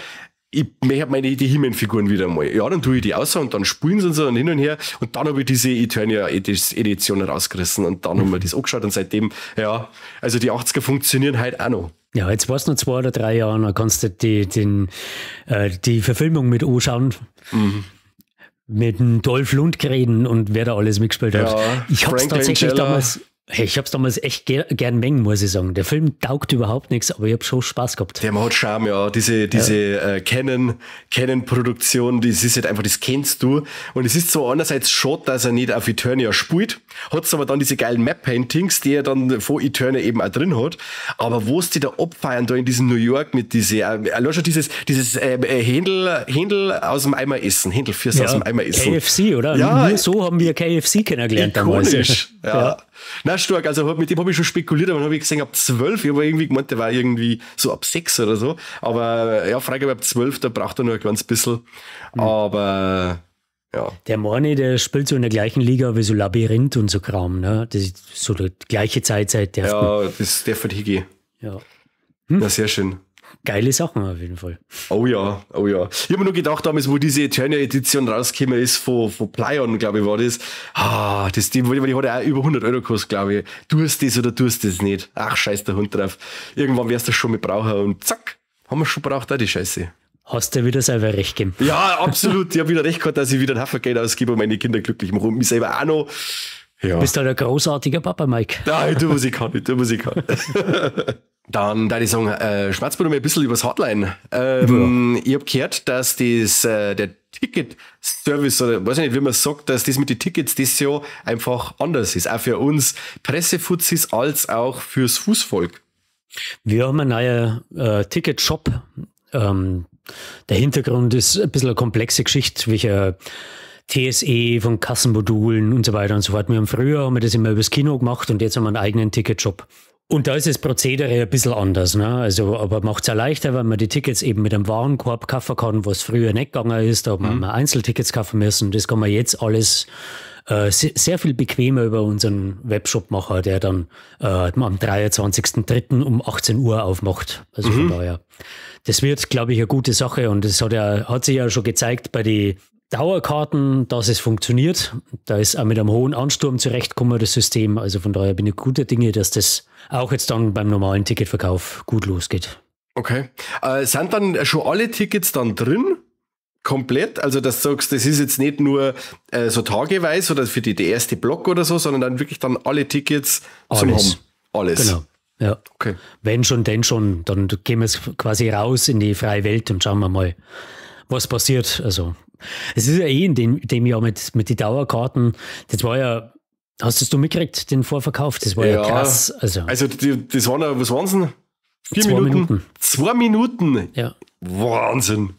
Speaker 1: ich möchte meine die He-Man-Figuren wieder mal. Ja, dann tue ich die aus und dann spulen sie und so und hin und her. Und dann habe ich diese Eternia-Edition rausgerissen und dann haben wir das angeschaut und seitdem, ja, also die 80er funktionieren halt auch noch.
Speaker 2: Ja, jetzt war's noch 2 oder 3 Jahre, dann kannst du die Verfilmung mit anschauen.
Speaker 1: Mhm.
Speaker 2: Mit dem Dolph Lundgren und wer da alles mitgespielt hat.
Speaker 1: Ja,
Speaker 2: ich hab's tatsächlich damals... Hey, ich hab's damals echt gern mengen, muss ich sagen. Der Film taugt überhaupt nichts, aber ich hab schon Spaß gehabt.
Speaker 1: Der macht Charme, ja. Diese Canon-Produktion, das ist halt einfach, das kennst du. Und es ist so einerseits schade, dass er nicht auf Eternia spielt, hat's aber dann diese geilen Map-Paintings, die er dann von Eternia eben auch drin hat. Aber wo es die da abfeiern, da in diesem New York mit diese, allein schon dieses Händel aus dem Eimer essen, Händelfürst aus dem Eimer essen.
Speaker 2: KFC, oder?
Speaker 1: Ja.
Speaker 2: Nur so haben wir KFC kennengelernt
Speaker 1: ikonisch
Speaker 2: damals.
Speaker 1: Ja. Na, stark. Also mit dem habe ich schon spekuliert, aber dann habe ich gesehen, ab 12, ich habe irgendwie gemeint, der war irgendwie so ab 6 oder so. Aber ja, Freigabe ab 12, da braucht er nur ein kleines bisschen.
Speaker 2: Mhm.
Speaker 1: Aber ja.
Speaker 2: Der Morni, der spielt so in der gleichen Liga wie so Labyrinth und so Kram, ne? Das ist so die gleiche Zeit seit der.
Speaker 1: Ja, das darf halt hingehen.
Speaker 2: Ja.
Speaker 1: Na, sehr schön.
Speaker 2: Geile Sachen auf jeden Fall.
Speaker 1: Oh ja, oh ja. Ich habe mir nur gedacht, damals, wo diese Eternia-Edition rausgekommen ist, von Plaion, glaube ich, war das. Ah, die hat ja auch über 100 Euro gekostet, glaube ich. Tust das oder tust das nicht? Ach, scheiß der Hund drauf. Irgendwann wirst du das schon mit brauchen und zack, haben wir schon braucht auch die Scheiße.
Speaker 2: Hast du wieder selber recht gegeben?
Speaker 1: Ja, absolut. Ich habe wieder recht gehabt, dass ich wieder ein Haufen Geld ausgebe und meine Kinder glücklich mache und mich selber auch noch. Ja.
Speaker 2: Du bist halt ein großartiger Papa, Mike.
Speaker 1: Ja, ich tue, was ich kann. Ich tue, was ich kann. Dann da ich sagen, schmerzt mir noch mal ein bisschen übers Hotline. Ich habe gehört, dass das, der Ticket-Service, oder weiß ich nicht, wie man sagt, dass das mit den Tickets das Jahr einfach anders ist. Auch für uns Pressefuzis als auch fürs Fußvolk.
Speaker 2: Wir haben einen neuen Ticket-Shop. Der Hintergrund ist ein bisschen eine komplexe Geschichte, welcher TSE von Kassenmodulen und so weiter und so fort. Wir haben früher haben wir das immer übers Kino gemacht und jetzt haben wir einen eigenen Ticket-Shop. Und da ist das Prozedere ein bisschen anders, ne? Also, aber macht es ja leichter, weil man die Tickets eben mit einem Warenkorb kaufen kann, was früher nicht gegangen ist. Da hat man Einzeltickets kaufen müssen. Das kann man jetzt alles sehr viel bequemer über unseren Webshop machen, der dann am 23.03. um 18 Uhr aufmacht. Also von daher, das wird, glaube ich, eine gute Sache. Und das hat sich ja schon gezeigt bei den Dauerkarten, dass es funktioniert. Da ist auch mit einem hohen Ansturm zurechtgekommen, das System. Also von daher bin ich guter Dinge, dass das auch jetzt dann beim normalen Ticketverkauf gut losgeht.
Speaker 1: Okay. Sind dann schon alle Tickets dann drin? Komplett? Also, dass du sagst, das ist jetzt nicht nur so tageweise oder für die erste Block oder so, sondern dann wirklich dann alle Tickets zum Haben. Alles.
Speaker 2: Genau. Ja.
Speaker 1: Okay.
Speaker 2: Wenn schon, denn schon. Dann gehen wir es quasi raus in die freie Welt und schauen wir mal, was passiert. Also, es ist ja eh in dem Jahr mit den Dauerkarten, das war ja, hast du mitgekriegt, den Vorverkauf? Das war ja krass. Also
Speaker 1: das waren ja, was waren es denn? 4 Minuten? 2 Minuten?
Speaker 2: Ja.
Speaker 1: Wahnsinn.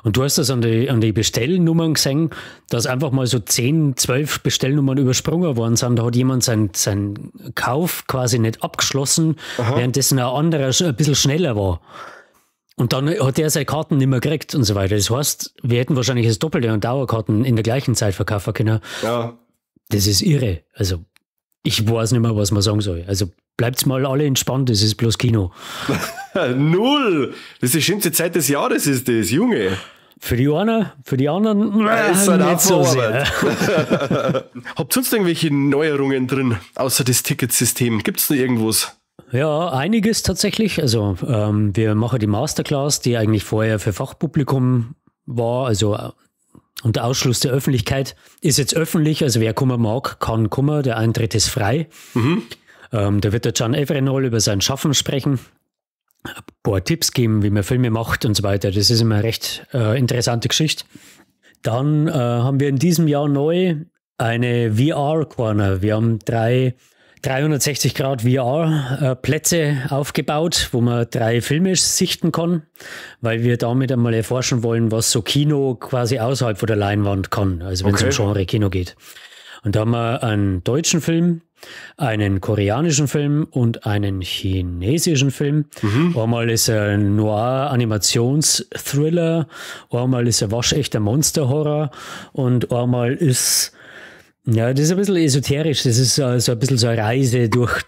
Speaker 2: Und du hast das an die Bestellnummern gesehen, dass einfach mal so 10, 12 Bestellnummern übersprungen worden sind. Da hat jemand seinen Kauf quasi nicht abgeschlossen, währenddessen ein anderer ein bisschen schneller war. Und dann hat er seine Karten nicht mehr gekriegt und so weiter. Das heißt, wir hätten wahrscheinlich das Doppelte an Dauerkarten in der gleichen Zeit verkaufen können.
Speaker 1: Ja.
Speaker 2: Das ist irre. Also, ich weiß nicht mehr, was man sagen soll. Also, bleibt's mal alle entspannt, es ist bloß Kino.
Speaker 1: Null! Das ist die schönste Zeit des Jahres, ist das, Junge.
Speaker 2: Für die einen, für die anderen,
Speaker 1: ist halt
Speaker 2: nicht so sehr.
Speaker 1: Habt ihr sonst irgendwelche Neuerungen drin, außer das Ticketsystem? Gibt's noch irgendwas?
Speaker 2: Ja, einiges tatsächlich. Also wir machen die Masterclass, die eigentlich vorher für Fachpublikum war, also unter Ausschluss der Öffentlichkeit. Ist jetzt öffentlich, also wer kommen mag, kann kommen, der Eintritt ist frei. Da wird der Can Evrenol über sein Schaffen sprechen, ein paar Tipps geben, wie man Filme macht und so weiter. Das ist immer eine recht interessante Geschichte. Dann haben wir in diesem Jahr neu eine VR-Corner. Wir haben drei 360 Grad VR-Plätze aufgebaut, wo man 3 Filme sichten kann, weil wir damit einmal erforschen wollen, was so Kino quasi außerhalb von der Leinwand kann, also wenn es um Genre Kino geht. Und da haben wir einen deutschen Film, einen koreanischen Film und einen chinesischen Film. Einmal ist ein Noir-Animations-Thriller, einmal ist ein waschechter Monster-Horror und einmal ist, ja, das ist ein bisschen esoterisch, das ist so ein bisschen so eine Reise durch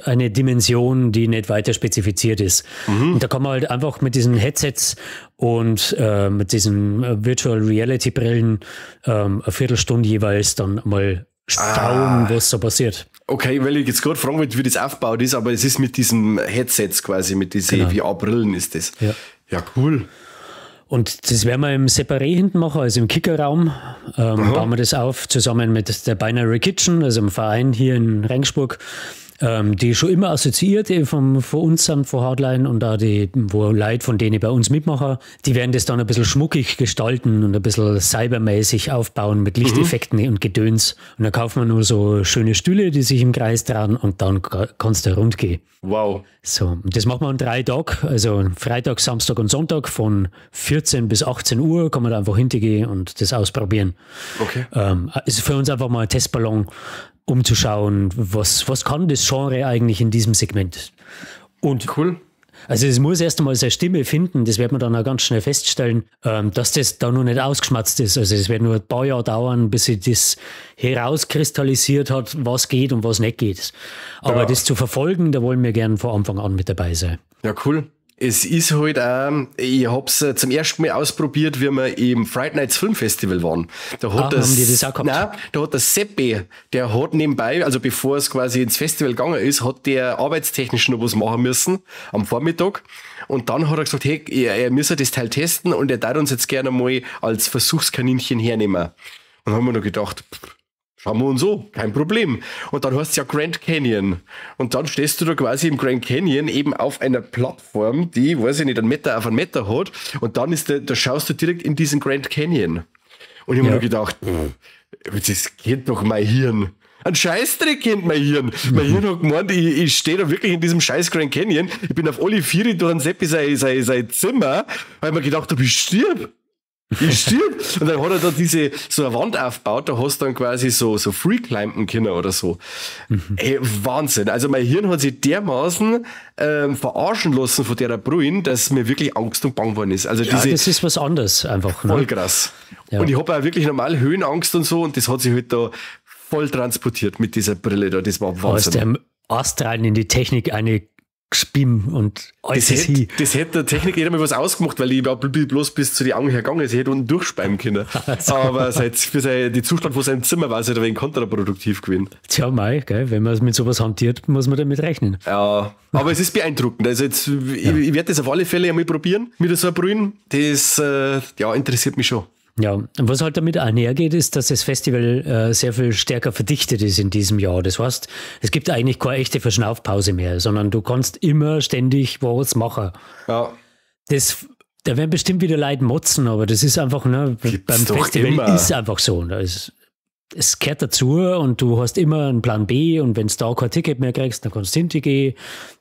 Speaker 2: eine Dimension, die nicht weiter spezifiziert ist. Und da kann man halt einfach mit diesen Headsets und mit diesen Virtual Reality Brillen eine Viertelstunde jeweils dann mal schauen, was so passiert.
Speaker 1: Okay, weil ich jetzt gerade fragen wollte, wie das aufgebaut ist, aber es ist mit diesem Headsets quasi, mit diesen VR-Brillen ist das.
Speaker 2: Ja.
Speaker 1: Ja, cool.
Speaker 2: Und das werden wir im Separé hinten machen, also im Kickerraum. Bauen wir das auf, zusammen mit der Binary Kitchen, also im Verein hier in Regensburg, die schon immer assoziiert von uns sind, von Hardline und auch die, wo Leute von denen bei uns mitmachen, die werden das dann ein bisschen schmuckig gestalten und ein bisschen cybermäßig aufbauen mit Lichteffekten und Gedöns. Und dann kauft man nur so schöne Stühle, die sich im Kreis drehen und dann kannst du rund gehen.
Speaker 1: Wow.
Speaker 2: So, und das macht man an 3 Tagen, also Freitag, Samstag und Sonntag von 14 bis 18 Uhr kann man da einfach hintergehen und das ausprobieren.
Speaker 1: Okay.
Speaker 2: Ist für uns einfach mal ein Testballon, um zu schauen, was kann das Genre eigentlich in diesem Segment. Und
Speaker 1: cool.
Speaker 2: Also es muss erst einmal seine Stimme finden, das wird man dann auch ganz schnell feststellen, dass das da noch nicht ausgeschmatzt ist. Also es wird nur ein paar Jahre dauern, bis sich das herauskristallisiert hat, was geht und was nicht geht. Aber das zu verfolgen, da wollen wir gern von Anfang an mit dabei sein.
Speaker 1: Ja, cool. Es ist halt auch, ich hab's zum ersten Mal ausprobiert, wie wir im Fright Nights Film Festival waren. Da hat
Speaker 2: haben die das auch gehabt?
Speaker 1: Nein, da hat der Seppi, der hat nebenbei, also bevor es quasi ins Festival gegangen ist, hat der arbeitstechnisch noch was machen müssen am Vormittag. Und dann hat er gesagt, hey, er müsse das Teil testen und er darf uns jetzt gerne mal als Versuchskaninchen hernehmen. Und dann haben wir noch gedacht, schauen wir uns so, kein Problem. Und dann heißt es ja Grand Canyon. Und dann stehst du da quasi im Grand Canyon eben auf einer Plattform, die, weiß ich nicht, 1 Meter auf 1 Meter hat. Und dann ist da schaust du direkt in diesen Grand Canyon. Und ich habe mir nur gedacht, das geht doch mein Hirn. Ein Scheißdreck kennt mein Hirn. Mein Hirn hat gemeint, ich stehe da wirklich in diesem scheiß Grand Canyon. Ich bin auf alle Viere durch den Seppi sein Zimmer, weil ich mir gedacht habe, ich stirb. Ich stirb. Und dann hat er da diese, so eine Wand aufgebaut, da hast du dann quasi so Free Climben können oder so. Ey, Wahnsinn. Also mein Hirn hat sich dermaßen verarschen lassen von der Brühen, dass mir wirklich Angst und Bang geworden ist. Also
Speaker 2: ja, das ist was anderes einfach. Ne?
Speaker 1: Voll krass.
Speaker 2: Ja.
Speaker 1: Und ich habe auch wirklich normal Höhenangst und so und das hat sich halt da voll transportiert mit dieser Brille da. Das war Wahnsinn.
Speaker 2: Aus dem Ast rein in die Technik eine Gspim und alles
Speaker 1: das hätte der Technik jeder mal was ausgemacht, weil ich war bloß bis zu die Augen hergegangen ist. Ich hätte unten durchspeiben können.
Speaker 2: Also.
Speaker 1: Aber für die Zustand von seinem Zimmer war es halt ein wenig kontraproduktiv gewesen.
Speaker 2: Tja, mei, gell, wenn man mit sowas hantiert, muss man damit rechnen.
Speaker 1: Ja, aber es ist beeindruckend. Also jetzt, ich werde das auf alle Fälle einmal probieren mit so einer Brühen. Das ja, interessiert mich schon.
Speaker 2: Ja, und was halt damit einhergeht, ist, dass das Festival sehr viel stärker verdichtet ist in diesem Jahr. Das heißt, es gibt eigentlich keine echte Verschnaufpause mehr, sondern du kannst immer ständig was machen.
Speaker 1: Ja.
Speaker 2: Da werden bestimmt wieder Leute motzen, aber das ist einfach, ne, beim Festival immer. Ist einfach so. Es gehört dazu und du hast immer einen Plan B und wenn du da kein Ticket mehr kriegst, dann kannst du hingehen.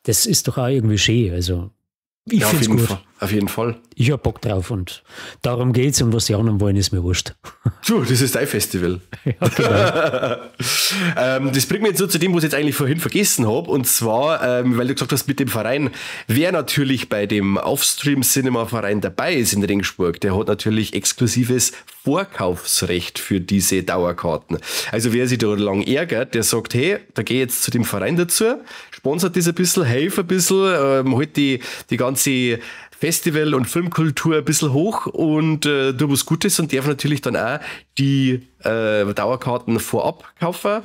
Speaker 2: Das ist doch auch irgendwie schön. Also ich
Speaker 1: ja,
Speaker 2: finde es gut.
Speaker 1: Fall. Auf jeden Fall.
Speaker 2: Ich hab Bock drauf und darum geht's und was die anderen wollen, ist mir wurscht.
Speaker 1: Du, das ist dein Festival.
Speaker 2: Ja, genau.
Speaker 1: Das bringt mich jetzt so zu dem, was ich jetzt eigentlich vorhin vergessen habe. Und zwar, weil du gesagt hast, mit dem Verein, wer natürlich bei dem Offstream Cinema Verein dabei ist in Regensburg, der hat natürlich exklusives Vorkaufsrecht für diese Dauerkarten. Also wer sich da lang ärgert, der sagt, hey, da geh ich jetzt zu dem Verein dazu, sponsert das ein bisschen, helf ein bisschen, holt die ganze Festival- und Filmkultur ein bisschen hoch und tu was Gutes und darf natürlich dann auch die Dauerkarten vorab kaufen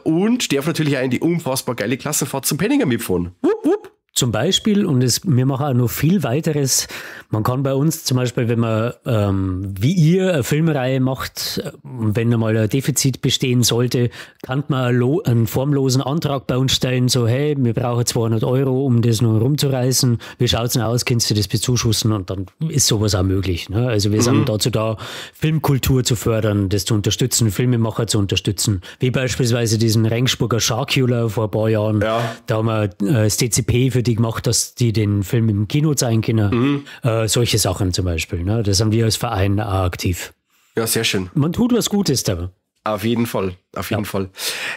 Speaker 1: und darf natürlich auch in die unfassbar geile Klassenfahrt zum Penninger mitfahren. Wupp, wupp.
Speaker 2: Zum Beispiel, und wir machen auch noch viel weiteres. Man kann bei uns zum Beispiel, wenn man wie ihr eine Filmreihe macht, wenn einmal ein Defizit bestehen sollte, kann man einen formlosen Antrag bei uns stellen, so hey, wir brauchen 200 Euro, um das nur rumzureißen. Wie schaut's denn aus? Kannst du das bezuschussen? Und dann ist sowas auch möglich. Ne? Also wir sind dazu da, Filmkultur zu fördern, das zu unterstützen, Filmemacher zu unterstützen. Wie beispielsweise diesen Rengsburger Sharkula vor ein paar Jahren.
Speaker 1: Ja.
Speaker 2: Da haben wir das DCP für die gemacht, dass die den Film im Kino zeigen können. Solche Sachen zum Beispiel. Ne? Das haben wir als Verein auch aktiv.
Speaker 1: Ja, sehr schön.
Speaker 2: Man tut was Gutes da.
Speaker 1: Auf jeden Fall, auf jeden Fall.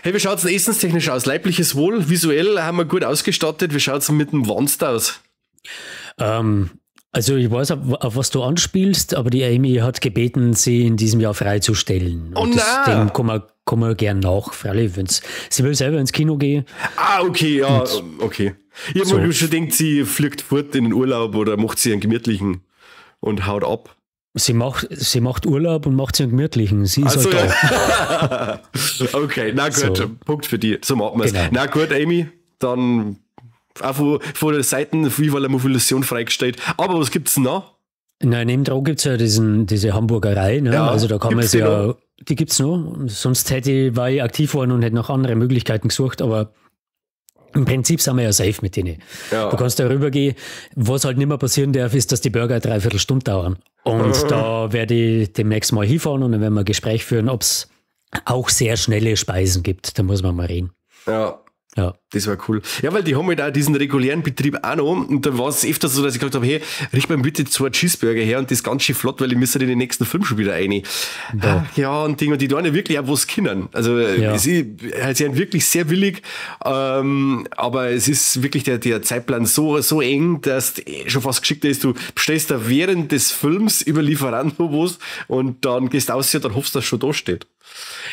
Speaker 1: Hey, wie schaut's denn essenstechnisch aus? Leibliches Wohl, visuell haben wir gut ausgestattet. Wie schaut's denn mit dem Wanst aus?
Speaker 2: Also ich weiß, auf was du anspielst, aber die Amy hat gebeten, sie in diesem Jahr freizustellen.
Speaker 1: Oh nein!
Speaker 2: Dem kann man gern nach, freilich. Sie will selber ins Kino gehen.
Speaker 1: Ah, okay, ja, und okay. Ich habe mir schon gedacht, sie fliegt fort in den Urlaub oder macht sie einen gemütlichen und haut ab.
Speaker 2: Sie macht Urlaub und macht sie einen gemütlichen. Sie ist halt da.
Speaker 1: Okay, na gut, so. Punkt für die. So machen wir es.
Speaker 2: Genau.
Speaker 1: Na gut, Amy, dann auch von der Seite Viva la Movilusion freigestellt. Aber was gibt's denn noch?
Speaker 2: Na, nebendran gibt es ja diese Hamburgerei. Ne?
Speaker 1: Ja,
Speaker 2: also da kann man
Speaker 1: die
Speaker 2: ja.
Speaker 1: Noch?
Speaker 2: Die gibt's noch. Sonst war ich aktiv worden und hätte noch andere Möglichkeiten gesucht, aber im Prinzip sind wir ja safe mit denen.
Speaker 1: Ja.
Speaker 2: Du kannst da rübergehen. Was halt nicht mehr passieren darf, ist, dass die Burger 3/4 Stunde dauern. Und da werde ich demnächst mal hinfahren und dann werden wir ein Gespräch führen, ob es auch sehr schnelle Speisen gibt. Da muss man mal reden.
Speaker 1: Ja.
Speaker 2: Ja.
Speaker 1: Das war cool. Ja, weil die haben halt auch diesen regulären Betrieb auch noch. Und da war es öfter so, dass ich gesagt habe, hey, richt mir bitte 2 Cheeseburger her und das ganz schön flott, weil ich müsste in den nächsten Film schon wieder rein.
Speaker 2: Ja.
Speaker 1: Ja, und Ding, und die tun ja wirklich auch was können. Also
Speaker 2: ja.
Speaker 1: Sie sind wirklich sehr willig, aber es ist wirklich der Zeitplan so eng, dass schon fast geschickt ist, du bestellst da während des Films über Lieferando was und dann gehst du aus und dann hoffst du, dass es schon da steht.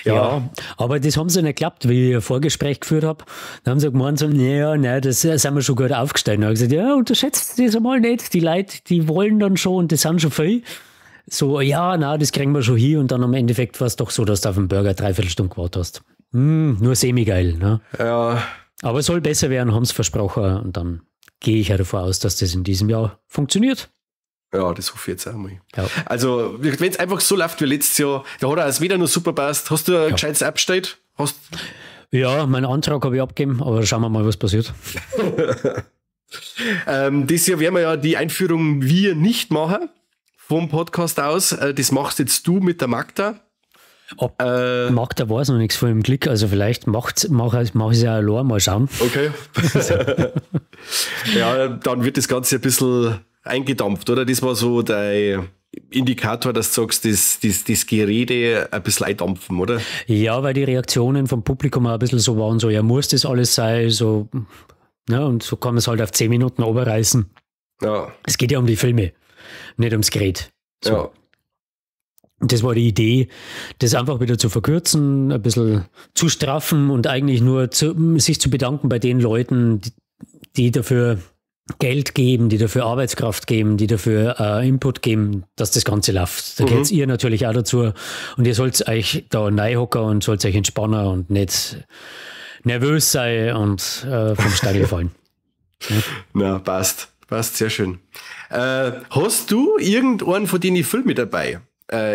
Speaker 2: Ja. Ja, aber das haben sie nicht geklappt, wie ich ein Vorgespräch geführt habe. Da haben sie gemeint, so, naja, nein, das sind wir schon gut aufgestellt. Und dann habe ich gesagt, ja, unterschätzt das einmal nicht. Die Leute, die wollen dann schon und das sind schon viel. So, ja, nein, das kriegen wir schon hin. Und dann am Endeffekt war es doch so, dass du auf dem Burger 3/4 Stunde gewartet hast. Nur semi-geil, ne?
Speaker 1: Ja.
Speaker 2: Aber es soll besser werden, haben sie versprochen. Und dann gehe ich ja davon aus, dass das in diesem Jahr funktioniert.
Speaker 1: Ja, das hoffe ich jetzt auch mal.
Speaker 2: Ja.
Speaker 1: Also, wenn es einfach so läuft wie letztes Jahr, da hat er es wieder nur super passt. Hast du ein gescheites Update?
Speaker 2: Ja, meinen Antrag habe ich abgegeben, aber schauen wir mal, was passiert.
Speaker 1: Dieses Jahr werden wir ja die Einführung wir nicht machen, vom Podcast aus. Das machst jetzt du mit der Magda.
Speaker 2: Magda weiß noch nichts von dem Klick, also vielleicht mach ich es ja allein, mal schauen.
Speaker 1: Okay. Ja, dann wird das Ganze ein bisschen eingedampft, oder? Das war so dein Indikator, dass du sagst, das Gerede ein bisschen eindampfen, oder?
Speaker 2: Ja, weil die Reaktionen vom Publikum auch ein bisschen so waren, so, ja, muss das alles sein, so, ne? Und so kann man es halt auf 10 Minuten runterreißen.
Speaker 1: Ja.
Speaker 2: Es geht ja um die Filme, nicht ums Gerät. So.
Speaker 1: Ja.
Speaker 2: Und das war die Idee, das einfach wieder zu verkürzen, ein bisschen zu straffen und eigentlich nur sich zu bedanken bei den Leuten, die dafür Geld geben, die dafür Arbeitskraft geben, die dafür Input geben, dass das Ganze läuft. Da gehört ihr natürlich auch dazu. Und ihr sollt euch da reinhocken und sollt euch entspannen und nicht nervös sein und vom Stein fallen. Ja.
Speaker 1: Na, passt. Passt, sehr schön. Hast du irgendeinen von denen Filmen dabei?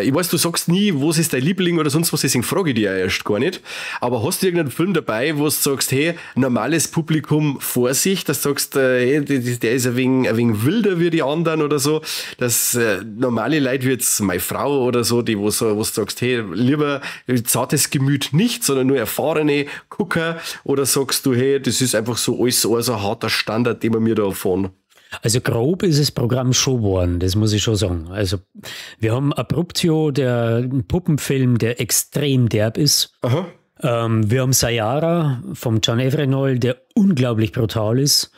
Speaker 1: Ich weiß, du sagst nie, was ist dein Liebling oder sonst was, deswegen frage ich dich ja erst gar nicht. Aber hast du irgendeinen Film dabei, wo du sagst, hey, normales Publikum, Vorsicht, dass du sagst, hey, der ist ein wenig wilder wie die anderen oder so, dass normale Leute wie jetzt meine Frau oder so, die wo du sagst, hey, lieber zartes Gemüt nicht, sondern nur erfahrene Gucker, oder sagst du, hey, das ist einfach so alles so ein harter Standard, den wir mir da fahren?
Speaker 2: Also grob ist das Programm schon geworden, das muss ich schon sagen. Also wir haben Abruptio, der Puppenfilm, der extrem derb ist.
Speaker 1: Aha.
Speaker 2: Wir haben Sayara vom Can Evrenol, der unglaublich brutal ist.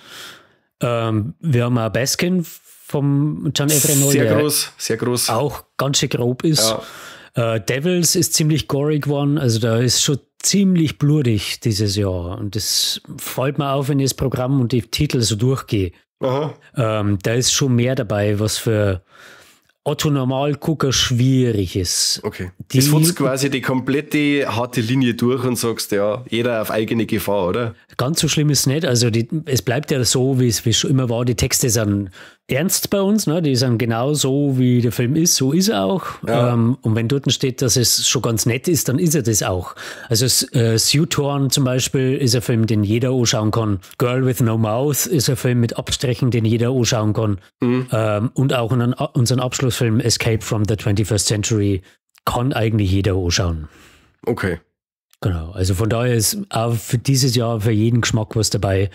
Speaker 2: Wir haben auch Baskin vom Can Evrenol,
Speaker 1: sehr
Speaker 2: der
Speaker 1: groß, sehr groß.
Speaker 2: Auch ganz schön grob ist.
Speaker 1: Ja.
Speaker 2: Devils ist ziemlich gory geworden, also da ist schon ziemlich blutig dieses Jahr. Und das fällt mir auf, wenn ich das Programm und die Titel so durchgehe.
Speaker 1: Aha.
Speaker 2: Da ist schon mehr dabei, was für Otto Normalgucker schwierig ist.
Speaker 1: Okay. Das futzt quasi die komplette harte Linie durch und sagst, ja, jeder auf eigene Gefahr, oder?
Speaker 2: Ganz so schlimm ist es nicht. Also es bleibt ja so, wie es schon immer war. Die Texte sind ernst bei uns, ne? Die sind genau so, wie der Film ist, so ist er auch.
Speaker 1: Ja.
Speaker 2: Und wenn dort steht, dass es schon ganz nett ist, dann ist er das auch. Also Sutorn zum Beispiel ist ein Film, den jeder anschauen kann. Girl with No Mouth ist ein Film mit Abstrichen, den jeder anschauen kann.
Speaker 1: Mhm.
Speaker 2: Und auch unseren Abschlussfilm Escape from the 21st Century kann eigentlich jeder anschauen.
Speaker 1: Okay.
Speaker 2: Genau, also von daher ist auch für dieses Jahr für jeden Geschmack was dabei.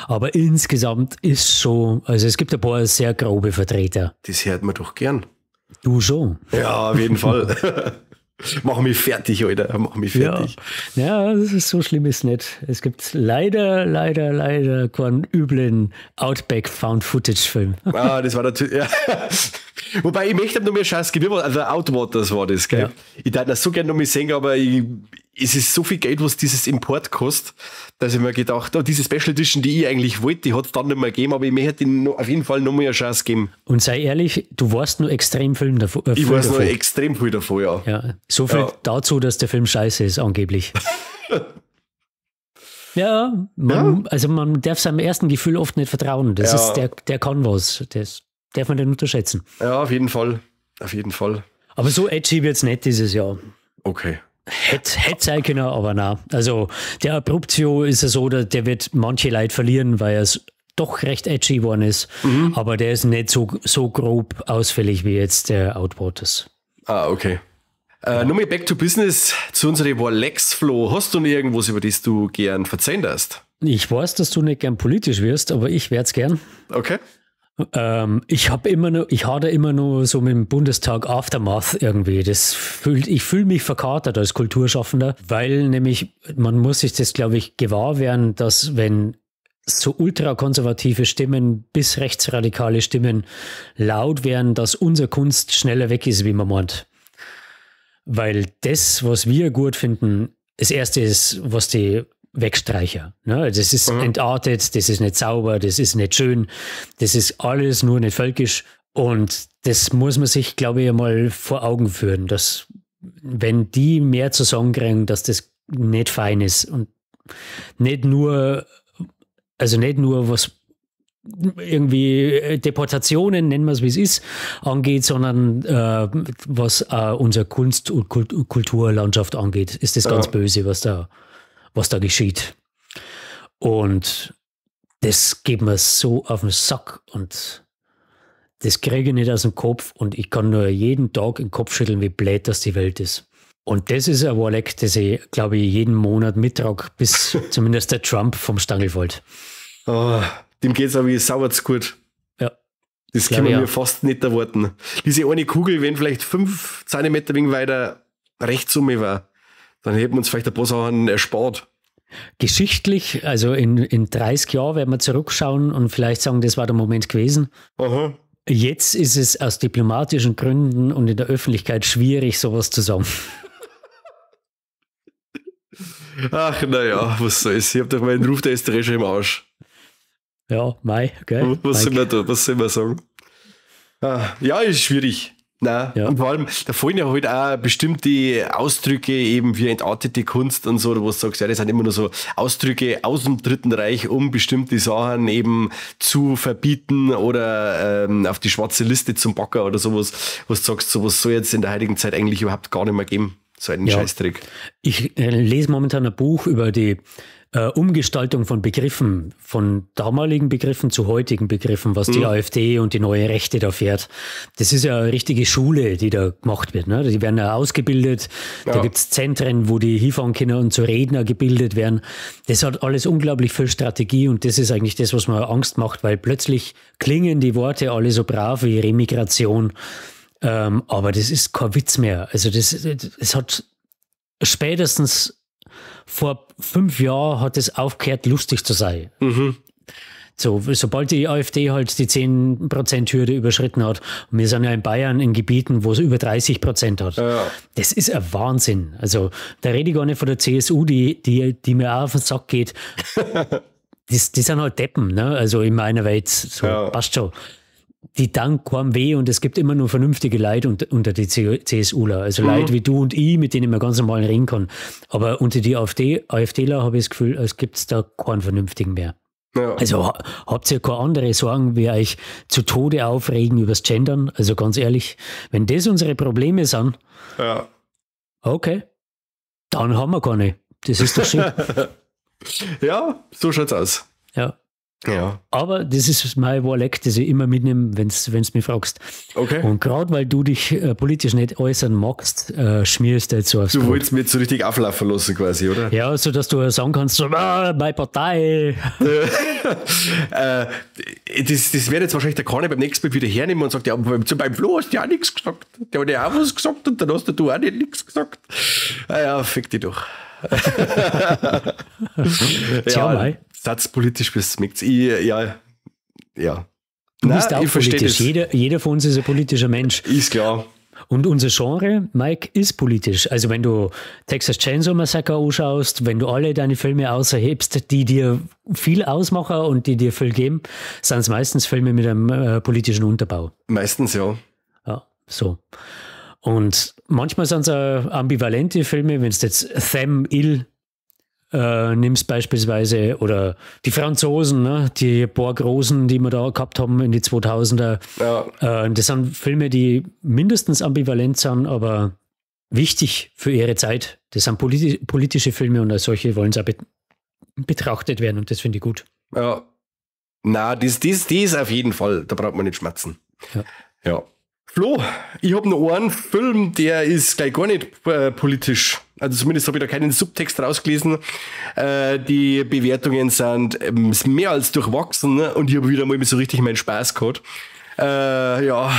Speaker 2: Aber insgesamt ist schon, also es gibt ein paar sehr grobe Vertreter.
Speaker 1: Das hört man doch gern.
Speaker 2: Du schon.
Speaker 1: Ja, auf jeden Fall. Mach mich fertig, Alter. Mach mich fertig.
Speaker 2: Ja, das ist so schlimm ist nicht. Es gibt leider, leider, leider keinen üblen Outback Found Footage Film.
Speaker 1: Ah, das war natürlich. Ja. Wobei, ich möchte noch mehr Scheiß geben. Also Outwaters war das, gell?
Speaker 2: Ja.
Speaker 1: Ich würde das so gerne noch mal sehen, aber es ist so viel Geld, was dieses Import kostet, dass ich mir gedacht habe, oh, diese Special Edition, die ich eigentlich wollte, die hat es dann nicht mehr gegeben, aber ich möchte ihnen auf jeden Fall noch mehr eine Chance geben.
Speaker 2: Und sei ehrlich, du weißt nur extrem viel davon.
Speaker 1: Ich weiß nur extrem viel davon, ja.
Speaker 2: Ja, so viel dazu, dass der Film scheiße ist, angeblich. Ja, also man darf seinem ersten Gefühl oft nicht vertrauen. Das ist, der kann was. Das darf man nicht unterschätzen.
Speaker 1: Ja, auf jeden Fall. Auf jeden Fall.
Speaker 2: Aber so edgy wird es nicht dieses Jahr.
Speaker 1: Okay.
Speaker 2: Hätte sein können, aber nein. Also der Abruptio ist ja so, der wird manche Leute verlieren, weil er es doch recht edgy geworden ist.
Speaker 1: Mhm.
Speaker 2: Aber der ist nicht so grob ausfällig wie jetzt der Outwaters.
Speaker 1: Ah, okay. Nochmal back to business zu unserer Warlex, Flo. Hast du noch irgendwas, über das du gern verzeihen darfst?
Speaker 2: Ich weiß, dass du nicht gern politisch wirst, aber ich werde es gern.
Speaker 1: Okay.
Speaker 2: Ich habe immer noch, ich hadere immer nur so mit dem Bundestag Aftermath irgendwie. Ich fühle mich verkatert als Kulturschaffender, weil nämlich, man muss sich das, glaube ich, gewahr werden, dass wenn so ultrakonservative Stimmen bis rechtsradikale Stimmen laut werden, dass unsere Kunst schneller weg ist, wie man meint. Weil das, was wir gut finden, das Erste ist, was die Wegstreicher. Ne? Das ist entartet, das ist nicht sauber, das ist nicht schön, das ist alles nur nicht völkisch. Und das muss man sich, glaube ich, einmal vor Augen führen, dass wenn die mehr zu sagen kriegen, dass das nicht fein ist und nicht nur, also nicht nur was irgendwie Deportationen, nennen wir es wie es ist, angeht, sondern was unsere Kunst- und Kulturlandschaft angeht, ist das ganz böse, was da geschieht. Und das geht mir so auf den Sack und das kriege ich nicht aus dem Kopf und ich kann nur jeden Tag den Kopf schütteln, wie blöd das die Welt ist. Und das ist ein Warleck, das ich, glaube ich, jeden Monat mittrage, bis zumindest der Trump vom Stangl fällt.
Speaker 1: Oh, dem geht es aber sauer zu gut.
Speaker 2: Ja.
Speaker 1: Das können wir mir fast nicht erwarten. Diese eine Kugel, wenn vielleicht 5 Zentimeter wegen weiter rechts um mich war, dann hätten wir uns vielleicht ein paar Sachen erspart.
Speaker 2: Geschichtlich, also in 30 Jahren werden wir zurückschauen und vielleicht sagen, das war der Moment gewesen.
Speaker 1: Aha.
Speaker 2: Jetzt ist es aus diplomatischen Gründen und in der Öffentlichkeit schwierig, sowas zu sagen.
Speaker 1: Ach, naja, was soll's. Ich hab doch meinen Ruf der Österreicher im Arsch.
Speaker 2: Ja, mei, gell?
Speaker 1: Was soll man da, was soll man sagen? Ah, ja, ist schwierig. Nein,
Speaker 2: ja.
Speaker 1: Und vor allem, da fallen ja halt auch bestimmte Ausdrücke eben wie entartete Kunst und so, wo du sagst, ja, das sind immer nur so Ausdrücke aus dem Dritten Reich, um bestimmte Sachen eben zu verbieten oder auf die schwarze Liste zum Backer oder sowas, wo du sagst, sowas soll jetzt in der heutigen Zeit eigentlich überhaupt gar nicht mehr geben. So einen Scheißdreck.
Speaker 2: Ich lese momentan ein Buch über die Umgestaltung von Begriffen, von damaligen Begriffen zu heutigen Begriffen, was die AfD und die neue Rechte da fährt. Das ist ja eine richtige Schule, die da gemacht wird. Ne? Die werden ja ausgebildet, da gibt es Zentren, wo die hinfahren können und zu Redner gebildet werden. Das hat alles unglaublich viel Strategie und das ist eigentlich das, was mir Angst macht, weil plötzlich klingen die Worte alle so brav wie Remigration. Aber das ist kein Witz mehr. Also das hat spätestens vor 5 Jahren hat es aufgehört, lustig zu sein.
Speaker 1: Mhm.
Speaker 2: So, sobald die AfD halt die 10%-Hürde überschritten hat, und wir sind ja in Bayern in Gebieten, wo es über 30% hat.
Speaker 1: Ja.
Speaker 2: Das ist ein Wahnsinn. Also da rede ich gar nicht von der CSU, die mir auch auf den Sack geht. Die sind halt Deppen, ne? Also in meiner Welt, so, passt schon. die dank keinem weh und es gibt immer nur vernünftige Leute unter die CSUler. Also Leute wie du und ich, mit denen man ganz normal reden kann. Aber unter die AfDler habe ich das Gefühl, es gibt da keinen vernünftigen mehr. Ja. Also habt ihr keine andere Sorgen, wie euch zu Tode aufregen übers Gendern? Also ganz ehrlich, wenn das unsere Probleme sind,
Speaker 1: ja.
Speaker 2: Okay, dann haben wir keine. Das ist doch schön.
Speaker 1: Ja, so schaut's aus.
Speaker 2: Ja.
Speaker 1: Ja.
Speaker 2: Aber das ist mein Warleck, das ich immer mitnehme, wenn du mich fragst.
Speaker 1: Okay.
Speaker 2: Und gerade weil du dich politisch nicht äußern magst, schmierst du jetzt so aufs
Speaker 1: Du
Speaker 2: Brot.
Speaker 1: wolltest mir jetzt so richtig auflaufen lassen quasi, oder?
Speaker 2: Ja, so dass du sagen kannst, so, meine Partei.
Speaker 1: Das wird jetzt wahrscheinlich der Conny beim nächsten Mal wieder hernehmen und sagt, ja, beim Flo hast du ja auch nichts gesagt. Der hat ja auch was gesagt und dann hast du auch nicht nichts gesagt. Ah ja, fick dich doch.
Speaker 2: Tja, mei.
Speaker 1: Satzpolitisch bist du ja, ja.
Speaker 2: Du bist auch politisch. Jeder von uns ist ein politischer Mensch.
Speaker 1: Ist klar.
Speaker 2: Und unser Genre, Mike, ist politisch. Also wenn du Texas Chainsaw Massacre anschaust, wenn du alle deine Filme außerhebst, die dir viel ausmachen und die dir viel geben, sind es meistens Filme mit einem politischen Unterbau.
Speaker 1: Meistens, ja.
Speaker 2: Ja, so. Und manchmal sind es auch ambivalente Filme, wenn du jetzt Them Ill nimmst beispielsweise, oder die Franzosen, ne? Die paar Großen, die wir da gehabt haben in die 2000er.
Speaker 1: Ja.
Speaker 2: Das sind Filme, die mindestens ambivalent sind, aber wichtig für ihre Zeit. Das sind politische Filme und als solche wollen sie auch betrachtet werden und das finde ich gut.
Speaker 1: Ja. Na, das auf jeden Fall. Da braucht man nicht schmerzen.
Speaker 2: Ja.
Speaker 1: Ja. Flo, ich habe noch einen Film, der ist gleich gar nicht politisch. Also zumindest habe ich da keinen Subtext rausgelesen. Die Bewertungen sind mehr als durchwachsen, ne? Und ich habe wieder mal so richtig meinen Spaß gehabt. Ja,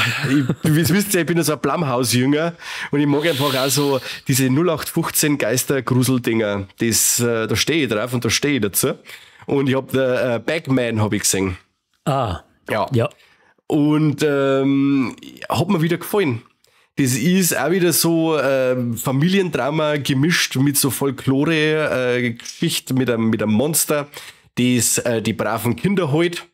Speaker 1: ich wisst ja, ich bin ja so ein Blumhouse-Jünger und ich mag einfach auch so diese 0815 Geister-Grusel-Dinger. Da stehe ich drauf und da stehe ich dazu. Und ich habe The Bagman hab ich gesehen.
Speaker 2: Ah.
Speaker 1: Ja.
Speaker 2: Ja.
Speaker 1: Und hat mir wieder gefallen. Das ist auch wieder so Familiendrama gemischt mit so Folklore, Geschichte mit einem Monster, das die braven Kinder holt,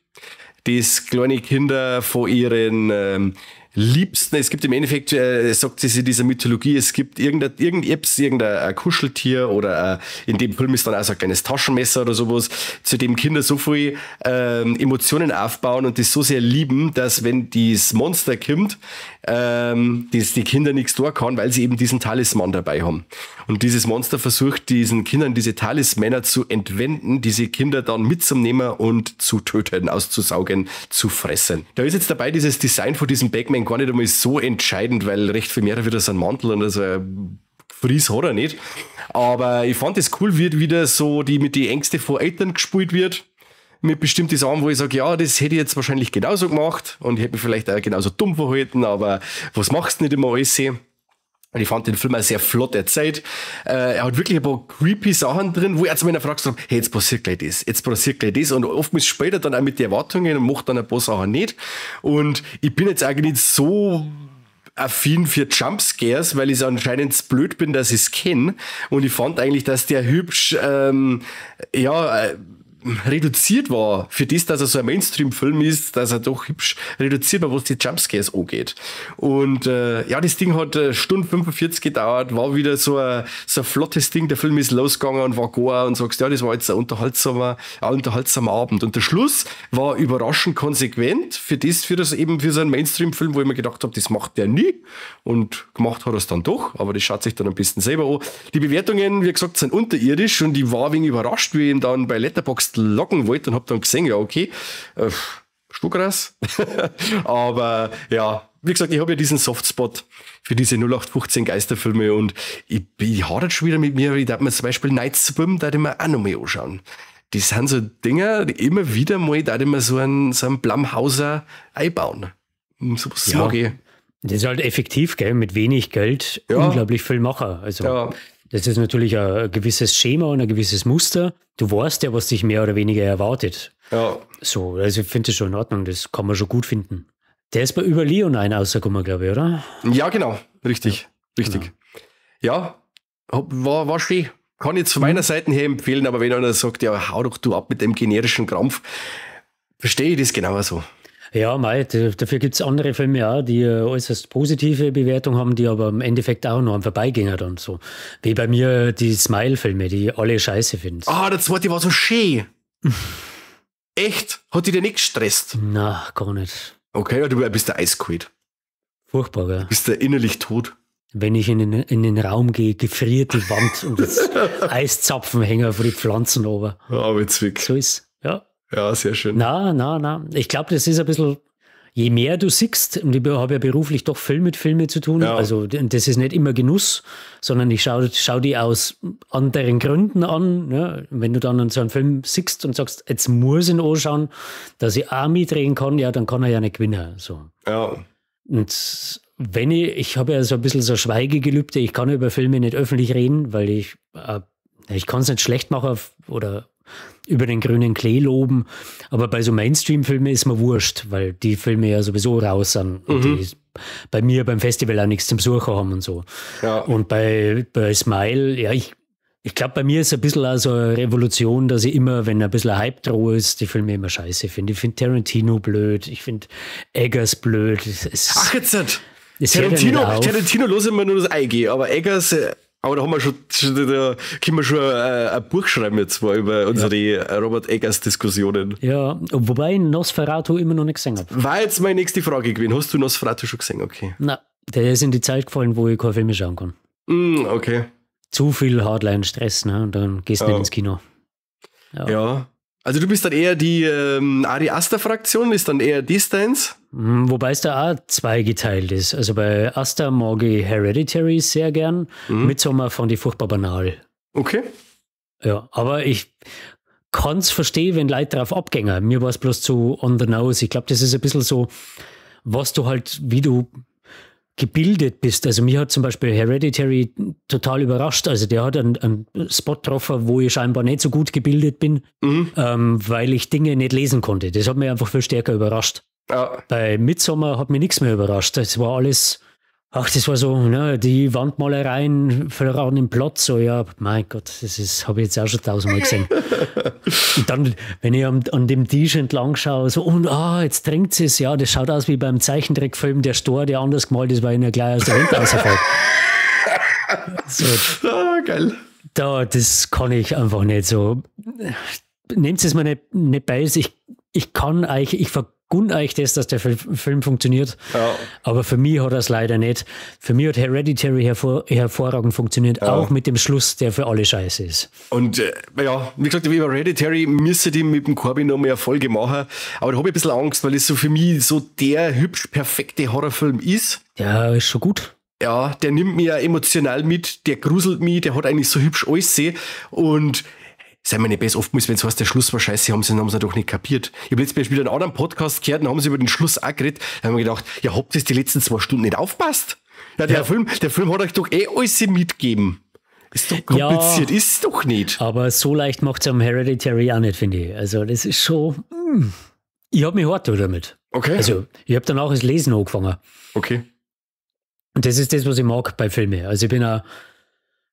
Speaker 1: das kleine Kinder von ihren Liebsten. Es gibt im Endeffekt, sagt sie in dieser Mythologie, es gibt irgendein Kuscheltier oder in dem Film ist dann auch so ein kleines Taschenmesser oder sowas, zu dem Kinder so viel Emotionen aufbauen und das so sehr lieben, dass wenn dieses Monster kommt, dass die Kinder nichts tun kann, weil sie eben diesen Talisman dabei haben. Und dieses Monster versucht, diesen Kindern diese Talismänner zu entwenden, diese Kinder dann mitzunehmen und zu töten, auszusaugen, zu fressen. Da ist jetzt dabei dieses Design von diesem Bagman gar nicht einmal so entscheidend, weil recht viel mehr wieder so ein Mantel und so ein Fries hat er nicht. Aber ich fand es cool, wie wieder so die mit die Ängste vor Eltern gespielt wird. Mit bestimmten Sachen, wo ich sage, ja, das hätte ich jetzt wahrscheinlich genauso gemacht und ich hätte mich vielleicht auch genauso dumm verhalten, aber was machst du nicht immer alles? Und ich fand den Film auch sehr flott erzählt. Er hat wirklich ein paar creepy Sachen drin, wo ich zu meiner Frage habe, hey, jetzt passiert gleich das, jetzt passiert gleich das. Und oftmals spielt er dann auch mit den Erwartungen und macht dann ein paar Sachen nicht. Und ich bin jetzt eigentlich nicht so affin für Jumpscares, weil ich anscheinend zu blöd bin, dass ich es kenne. Und ich fand eigentlich, dass der hübsch, reduziert war, für das, dass er so ein Mainstream-Film ist, dass er doch hübsch reduziert war, was die Jumpscares angeht. Und ja, das Ding hat Stunde 45 gedauert, war wieder so ein flottes Ding, der Film ist losgegangen und war gar und sagst, ja, das war jetzt ein unterhaltsamer Abend. Und der Schluss war überraschend konsequent für so einen Mainstream-Film, wo ich mir gedacht habe, das macht der nie. Und gemacht hat er es dann doch, aber das schaut sich dann am besten selber an. Die Bewertungen, wie gesagt, sind unterirdisch und ich war ein wenig überrascht, wie ich ihn dann bei Letterboxd locken wollte und hab dann gesehen, ja, okay, schon krass. Aber ja, wie gesagt, ich habe ja diesen Softspot für diese 0815 Geisterfilme und ich hadere schon wieder mit mir, ich darf mir zum Beispiel Night Swim, da ich mir auch noch mal anschauen. Das sind so Dinger, die immer wieder mal, da ich mir so einen Blumhauser einbauen. So was
Speaker 2: ja,
Speaker 1: mag ich.
Speaker 2: Das ist halt effektiv, gell? Mit wenig Geld
Speaker 1: ja.
Speaker 2: Unglaublich viel machen. Also
Speaker 1: ja.
Speaker 2: Das ist natürlich ein gewisses Schema und ein gewisses Muster. Du weißt ja, was dich mehr oder weniger erwartet.
Speaker 1: Ja.
Speaker 2: So, also ich finde das schon in Ordnung, das kann man schon gut finden. Der ist bei über Leonine rausgekommen, glaube ich, oder?
Speaker 1: Ja, genau. Richtig.
Speaker 2: Ja.
Speaker 1: Richtig.
Speaker 2: Genau.
Speaker 1: Ja, war schön. Kann ich jetzt von meiner Seite her empfehlen, aber wenn einer sagt, ja, hau doch du ab mit dem generischen Krampf, verstehe ich das genauso.
Speaker 2: Ja, mei, dafür gibt es andere Filme auch, die äußerst positive Bewertung haben, die aber im Endeffekt auch nur am Vorbeigehen und so. Wie bei mir die Smile-Filme, die alle scheiße finden.
Speaker 1: Ah, der zweite war so schön. Echt? Hat dich der nicht gestresst?
Speaker 2: Na, gar nicht.
Speaker 1: Okay, ja, du bist der eiskalt.
Speaker 2: Furchtbar, gell?
Speaker 1: Du bist der innerlich tot.
Speaker 2: Wenn ich in den Raum gehe, gefriert die Wand und das Eiszapfen hängen vor die Pflanzen oben.
Speaker 1: Ja, witzig.
Speaker 2: So ist, ja.
Speaker 1: Ja, sehr schön.
Speaker 2: Na, na, na. Ich glaube, das ist ein bisschen, je mehr du siehst, und ich habe ja beruflich doch viel mit Filmen zu tun,
Speaker 1: ja.
Speaker 2: Also das ist nicht immer Genuss, sondern ich schau die aus anderen Gründen an. Ne? Wenn du dann an so einen Film siehst und sagst, jetzt muss ich ihn anschauen, dass ich auch mitdrehen kann, ja, dann kann er ja nicht gewinnen. So.
Speaker 1: Ja.
Speaker 2: Und wenn ich habe ja so ein bisschen so Schweigegelübde, ich kann über Filme nicht öffentlich reden, weil ich kann es nicht schlecht machen oder über den grünen Klee loben, aber bei so Mainstream-Filmen ist mir wurscht, weil die Filme ja sowieso raus sind und die bei mir beim Festival auch nichts zum Suchen haben und so.
Speaker 1: Ja.
Speaker 2: Und bei Smile, ja, ich glaube, bei mir ist ein bisschen auch so eine Revolution, dass ich immer, wenn ein bisschen Hype droh ist, die Filme immer scheiße finde. Ich finde Tarantino blöd, ich finde Eggers blöd.
Speaker 1: Ach, jetzt nicht. Tarantino los immer nur das EG, aber Eggers... Aber da haben wir schon da können wir schon ein Buch schreiben jetzt mal über unsere Robert Eggers-Diskussionen.
Speaker 2: Ja, wobei ich Nosferatu immer noch nicht gesehen habe.
Speaker 1: War jetzt meine nächste Frage gewesen. Hast du Nosferatu schon gesehen? Okay.
Speaker 2: Na, der ist in die Zeit gefallen, wo ich keine Filme schauen kann.
Speaker 1: Okay.
Speaker 2: Zu viel Hardline-Stress, ne? Und dann gehst du nicht ins Kino.
Speaker 1: Ja. Ja. Also du bist dann eher die Ari Aster-Fraktion, ist dann eher Distance?
Speaker 2: Wobei es da auch zweigeteilt ist. Also bei Aster mag ich Hereditary sehr gern. Midsommar fand ich furchtbar banal.
Speaker 1: Okay.
Speaker 2: Ja, aber ich kann es verstehen, wenn Leute drauf abgängen. Mir war es bloß zu on the nose. Ich glaube, das ist ein bisschen so, was du halt, wie du gebildet bist. Also mir hat zum Beispiel Hereditary total überrascht. Also der hat einen Spot getroffen, wo ich scheinbar nicht so gut gebildet bin, weil ich Dinge nicht lesen konnte. Das hat mich einfach viel stärker überrascht.
Speaker 1: Ja.
Speaker 2: Bei Midsommar hat mich nichts mehr überrascht. Das war alles, ach, das war so, ne, die Wandmalereien verraten im Plot, so, ja, mein Gott, das ist, habe ich jetzt auch schon tausendmal gesehen. Und dann, wenn ich an dem Tisch entlang schaue, so, und jetzt trinkt sie es, ja, das schaut aus wie beim Zeichentrickfilm, der Stor, der anders gemalt ist, weil ihn ja gleich aus der Welt rausfällt. So,
Speaker 1: ah, geil.
Speaker 2: Da, das kann ich einfach nicht so. Nehmt es mir nicht bei, ich kann euch, ich vergunn euch das, dass der Film funktioniert.
Speaker 1: Ja.
Speaker 2: Aber für mich hat das leider nicht. Für mich hat Hereditary hervorragend funktioniert,
Speaker 1: ja.
Speaker 2: Auch mit dem Schluss, der für alle scheiße ist.
Speaker 1: Und ja, wie gesagt, über Hereditary müsste ich mit dem Corby noch mehr Folge machen. Aber da habe ich ein bisschen Angst, weil es so für mich so der hübsch perfekte Horrorfilm ist.
Speaker 2: Ja, ist schon gut.
Speaker 1: Ja, der nimmt mich ja emotional mit, der gruselt mich, der hat eigentlich so hübsch alles. Und sei mir nicht besser, oftmals, wenn es heißt, der Schluss war scheiße, haben sie doch nicht kapiert. Ich habe letztes Mal wieder einen anderen Podcast gehört, und haben sie über den Schluss auch geredet. Da haben wir gedacht, ja, habt ihr die letzten 2 Stunden nicht aufpasst? Ja, der Film hat euch doch eh alles mitgegeben. Ist doch kompliziert,
Speaker 2: ja,
Speaker 1: ist doch nicht.
Speaker 2: Aber so leicht macht es am Hereditary auch nicht, finde ich. Also, das ist schon. Ich habe mich hart damit.
Speaker 1: Okay.
Speaker 2: Also, ich habe danach das Lesen angefangen.
Speaker 1: Okay.
Speaker 2: Und das ist das, was ich mag bei Filmen. Also, ich bin auch.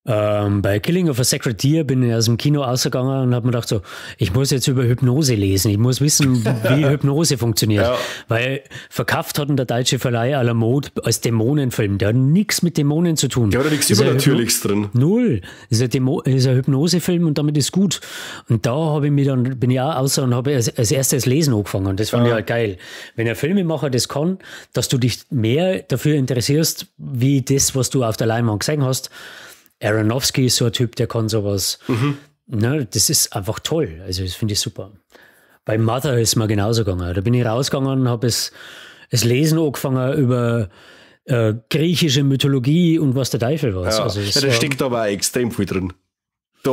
Speaker 2: Bei Killing of a Sacred Deer bin ich aus dem Kino rausgegangen und habe mir gedacht so, ich muss jetzt über Hypnose lesen, ich muss wissen, wie Hypnose funktioniert.
Speaker 1: Ja.
Speaker 2: Weil verkauft hat ihn der deutsche Verleih à la Mode als Dämonenfilm. Der hat nichts mit Dämonen zu tun.
Speaker 1: Der hat ja nichts Übernatürliches drin.
Speaker 2: Null. Das ist ein Hypnosefilm und damit ist gut. Und da habe ich mich dann, bin ich auch raus und habe als erstes Lesen angefangen. Und das fand ich halt geil. Wenn ein Filmemacher das kann, dass du dich mehr dafür interessierst, wie das, was du auf der Leinwand gesehen hast. Aronofsky ist so ein Typ, der kann sowas. Ne, das ist einfach toll. Also das finde ich super. Bei Mother ist mir genauso gegangen. Da bin ich rausgegangen und habe es Lesen angefangen über griechische Mythologie und was der Teufel war.
Speaker 1: Ja,
Speaker 2: also
Speaker 1: ja, da steckt aber auch extrem viel drin. Da,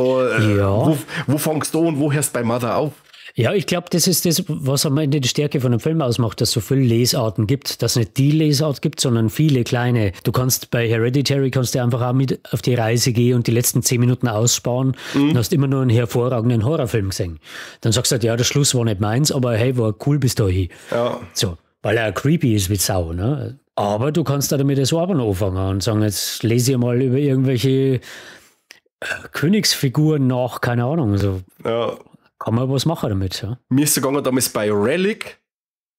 Speaker 1: wo fängst du an und wo hörst du bei Mother auf?
Speaker 2: Ja, ich glaube, das ist das, was am Ende die Stärke von einem Film ausmacht, dass es so viele Lesarten gibt, dass es nicht die Lesart gibt, sondern viele kleine. Du kannst bei Hereditary kannst du einfach auch mit auf die Reise gehen und die letzten 10 Minuten aussparen und hast immer nur einen hervorragenden Horrorfilm gesehen. Dann sagst du halt, ja, der Schluss war nicht meins, aber hey, war cool bis dahin.
Speaker 1: Ja.
Speaker 2: So, weil er creepy ist wie Sau, ne? Aber du kannst da damit so aber noch anfangen und sagen, jetzt lese ich mal über irgendwelche Königsfiguren nach, keine Ahnung. Also,
Speaker 1: ja.
Speaker 2: Kann man was machen damit, ja.
Speaker 1: Mir ist so gegangen damals bei Relic,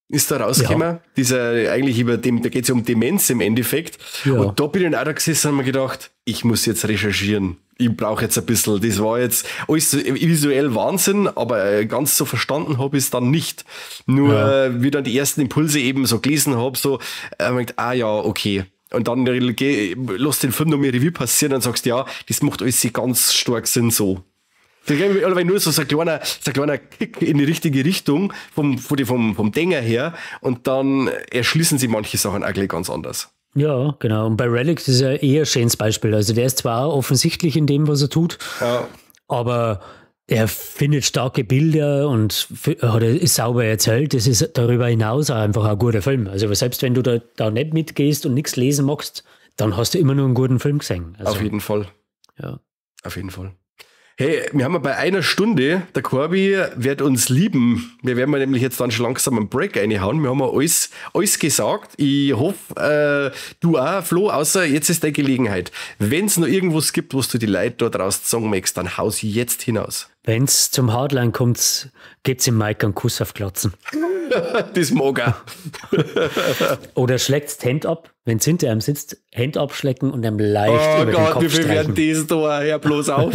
Speaker 1: Ist da rausgekommen. Ja. Dieser eigentlich über dem, da geht es ja um Demenz im Endeffekt. Ja. Und da bin ich dann auch da gesessen und hab mir gedacht, ich muss jetzt recherchieren. Ich brauche jetzt ein bisschen. Das war jetzt alles visuell Wahnsinn, aber ganz so verstanden habe ich es dann nicht. Nur wie dann die ersten Impulse eben so gelesen habe, so, gedacht, ah ja, okay. Und dann lass den Film noch mehr Revue passieren und sagst, ja, das macht alles ganz stark Sinn so. Oder nur so ein kleiner Kick in die richtige Richtung vom Dinger her und dann erschließen sie manche Sachen eigentlich ganz anders.
Speaker 2: Ja, genau. Und bei Relic ist ja eher ein schönes Beispiel. Also der ist zwar auch offensichtlich in dem, was er tut, aber er findet starke Bilder und hat ist sauber erzählt. Das ist darüber hinaus auch einfach ein guter Film. Also selbst wenn du da nicht mitgehst und nichts lesen magst, dann hast du immer nur einen guten Film gesehen.
Speaker 1: Also, auf jeden Fall.
Speaker 2: Ja.
Speaker 1: Auf jeden Fall. Hey, wir haben ja bei einer Stunde, der Corby wird uns lieben. Wir werden nämlich jetzt dann schon langsam einen Break reinhauen. Wir haben ja alles gesagt. Ich hoffe, du auch, Flo, außer jetzt ist deine Gelegenheit. Wenn es noch irgendwas gibt, was du die Leute da draußen sagen möchtest, dann hau sie jetzt hinaus.
Speaker 2: Wenn es zum Hardline kommt, gebt's ihm Mike einen Kuss auf Glatzen.
Speaker 1: Das mag er.
Speaker 2: Oder schlägt die Hände ab, wenn es hinter ihm sitzt, Hände abschlecken und ihm leicht über
Speaker 1: den
Speaker 2: Kopf
Speaker 1: wie viel werden das da? Hör bloß auf.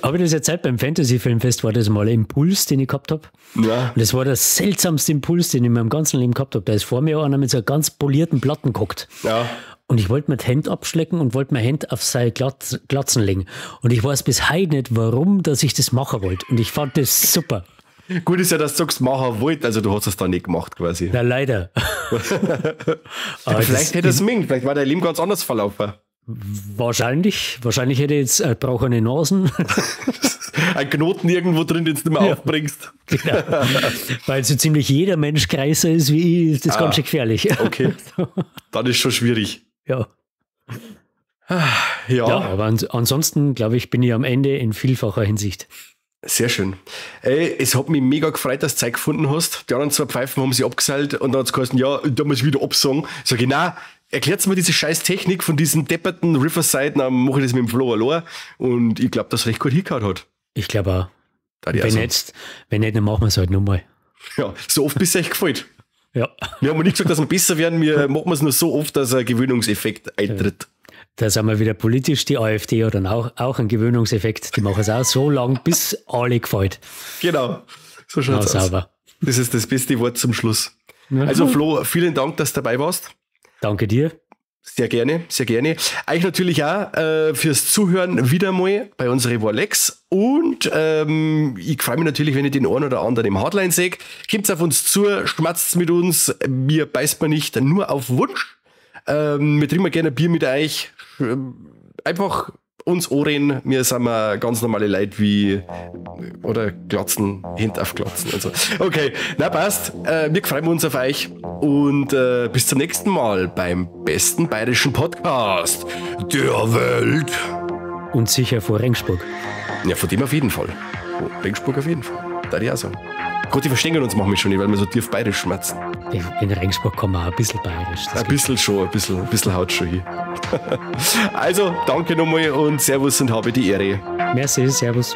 Speaker 2: Habe ich das erzählt? Beim Fantasy-Filmfest war das mal ein Impuls, den ich gehabt habe.
Speaker 1: Ja.
Speaker 2: Und das war der seltsamste Impuls, den ich in meinem ganzen Leben gehabt habe. Da ist vor mir einer mit so ganz polierten Platten geguckt.
Speaker 1: Ja.
Speaker 2: Und ich wollte mir die Hände abschlecken und wollte mir Hände auf seine Glatzen legen. Und ich weiß bis heute nicht, warum, dass ich das machen wollte. Und ich fand das super.
Speaker 1: Gut ist ja, dass du sagst, machen wollt, also du hast es dann nicht gemacht quasi.
Speaker 2: Na, leider.
Speaker 1: Vielleicht hätte es mingt, vielleicht war dein Leben ganz anders verlaufen.
Speaker 2: Wahrscheinlich. Wahrscheinlich hätte ich jetzt gebrochene Nasen.
Speaker 1: Ein Knoten irgendwo drin, den du nicht mehr aufbringst.
Speaker 2: Genau. Weil so ziemlich jeder Mensch größer ist wie ich, ist das ganz schön gefährlich.
Speaker 1: Okay. Dann ist schon schwierig.
Speaker 2: Ja.
Speaker 1: Ja.
Speaker 2: Ja, aber ansonsten, glaube ich, bin ich am Ende in vielfacher Hinsicht.
Speaker 1: Sehr schön. Ey, es hat mich mega gefreut, dass du Zeit gefunden hast. Die anderen zwei Pfeifen haben sie abgeseilt und dann hat es geheißen, ja, da muss ich wieder absagen. Sag ich, nein, erklärt mir diese scheiß Technik von diesem depperten Riverside, dann mache ich das mit dem Flo allein. Und ich glaube, dass es recht gut hingehauen hat.
Speaker 2: Ich glaube auch. Wenn nicht, dann machen wir es halt nochmal.
Speaker 1: Ja, so oft bis es euch gefällt.
Speaker 2: Ja.
Speaker 1: Wir haben nicht gesagt, dass wir besser werden, wir machen es nur so oft, dass ein Gewöhnungseffekt eintritt.
Speaker 2: Da sind wir wieder politisch, die AfD hat dann auch einen Gewöhnungseffekt. Die machen es auch so lang, bis alle gefällt.
Speaker 1: Genau, so schaut's aus. Sauber. Das ist das beste Wort zum Schluss. Also Flo, vielen Dank, dass du dabei warst.
Speaker 2: Danke dir.
Speaker 1: Sehr gerne, sehr gerne. Euch natürlich auch fürs Zuhören wieder mal bei unserer Warlex. Und ich freue mich natürlich, wenn ich den einen oder anderen im Hardline sehe. Kommt's auf uns zu, schmatzt mit uns. Mir beißt man nicht, nur auf Wunsch. Wir trinken gerne Bier mit euch. Einfach uns anreden. Wir sind mal ganz normale Leute wie oder Glatzen, Hände auf Glatzen und so. Okay, na passt. Wir freuen uns auf euch und bis zum nächsten Mal beim besten bayerischen Podcast der Welt.
Speaker 2: Und sicher vor Regensburg.
Speaker 1: Ja, von dem auf jeden Fall. Oh, Regensburg auf jeden Fall. Da ich auch sagen. Gott, die verstehen uns manchmal schon nicht, weil wir so tief bayerisch schmerzen.
Speaker 2: In Regensburg kann man auch ein bisschen bayerisch.
Speaker 1: Ein bisschen schon, ein bisschen haut schon hin. Also, danke nochmal und Servus und habe die Ehre.
Speaker 2: Merci, Servus.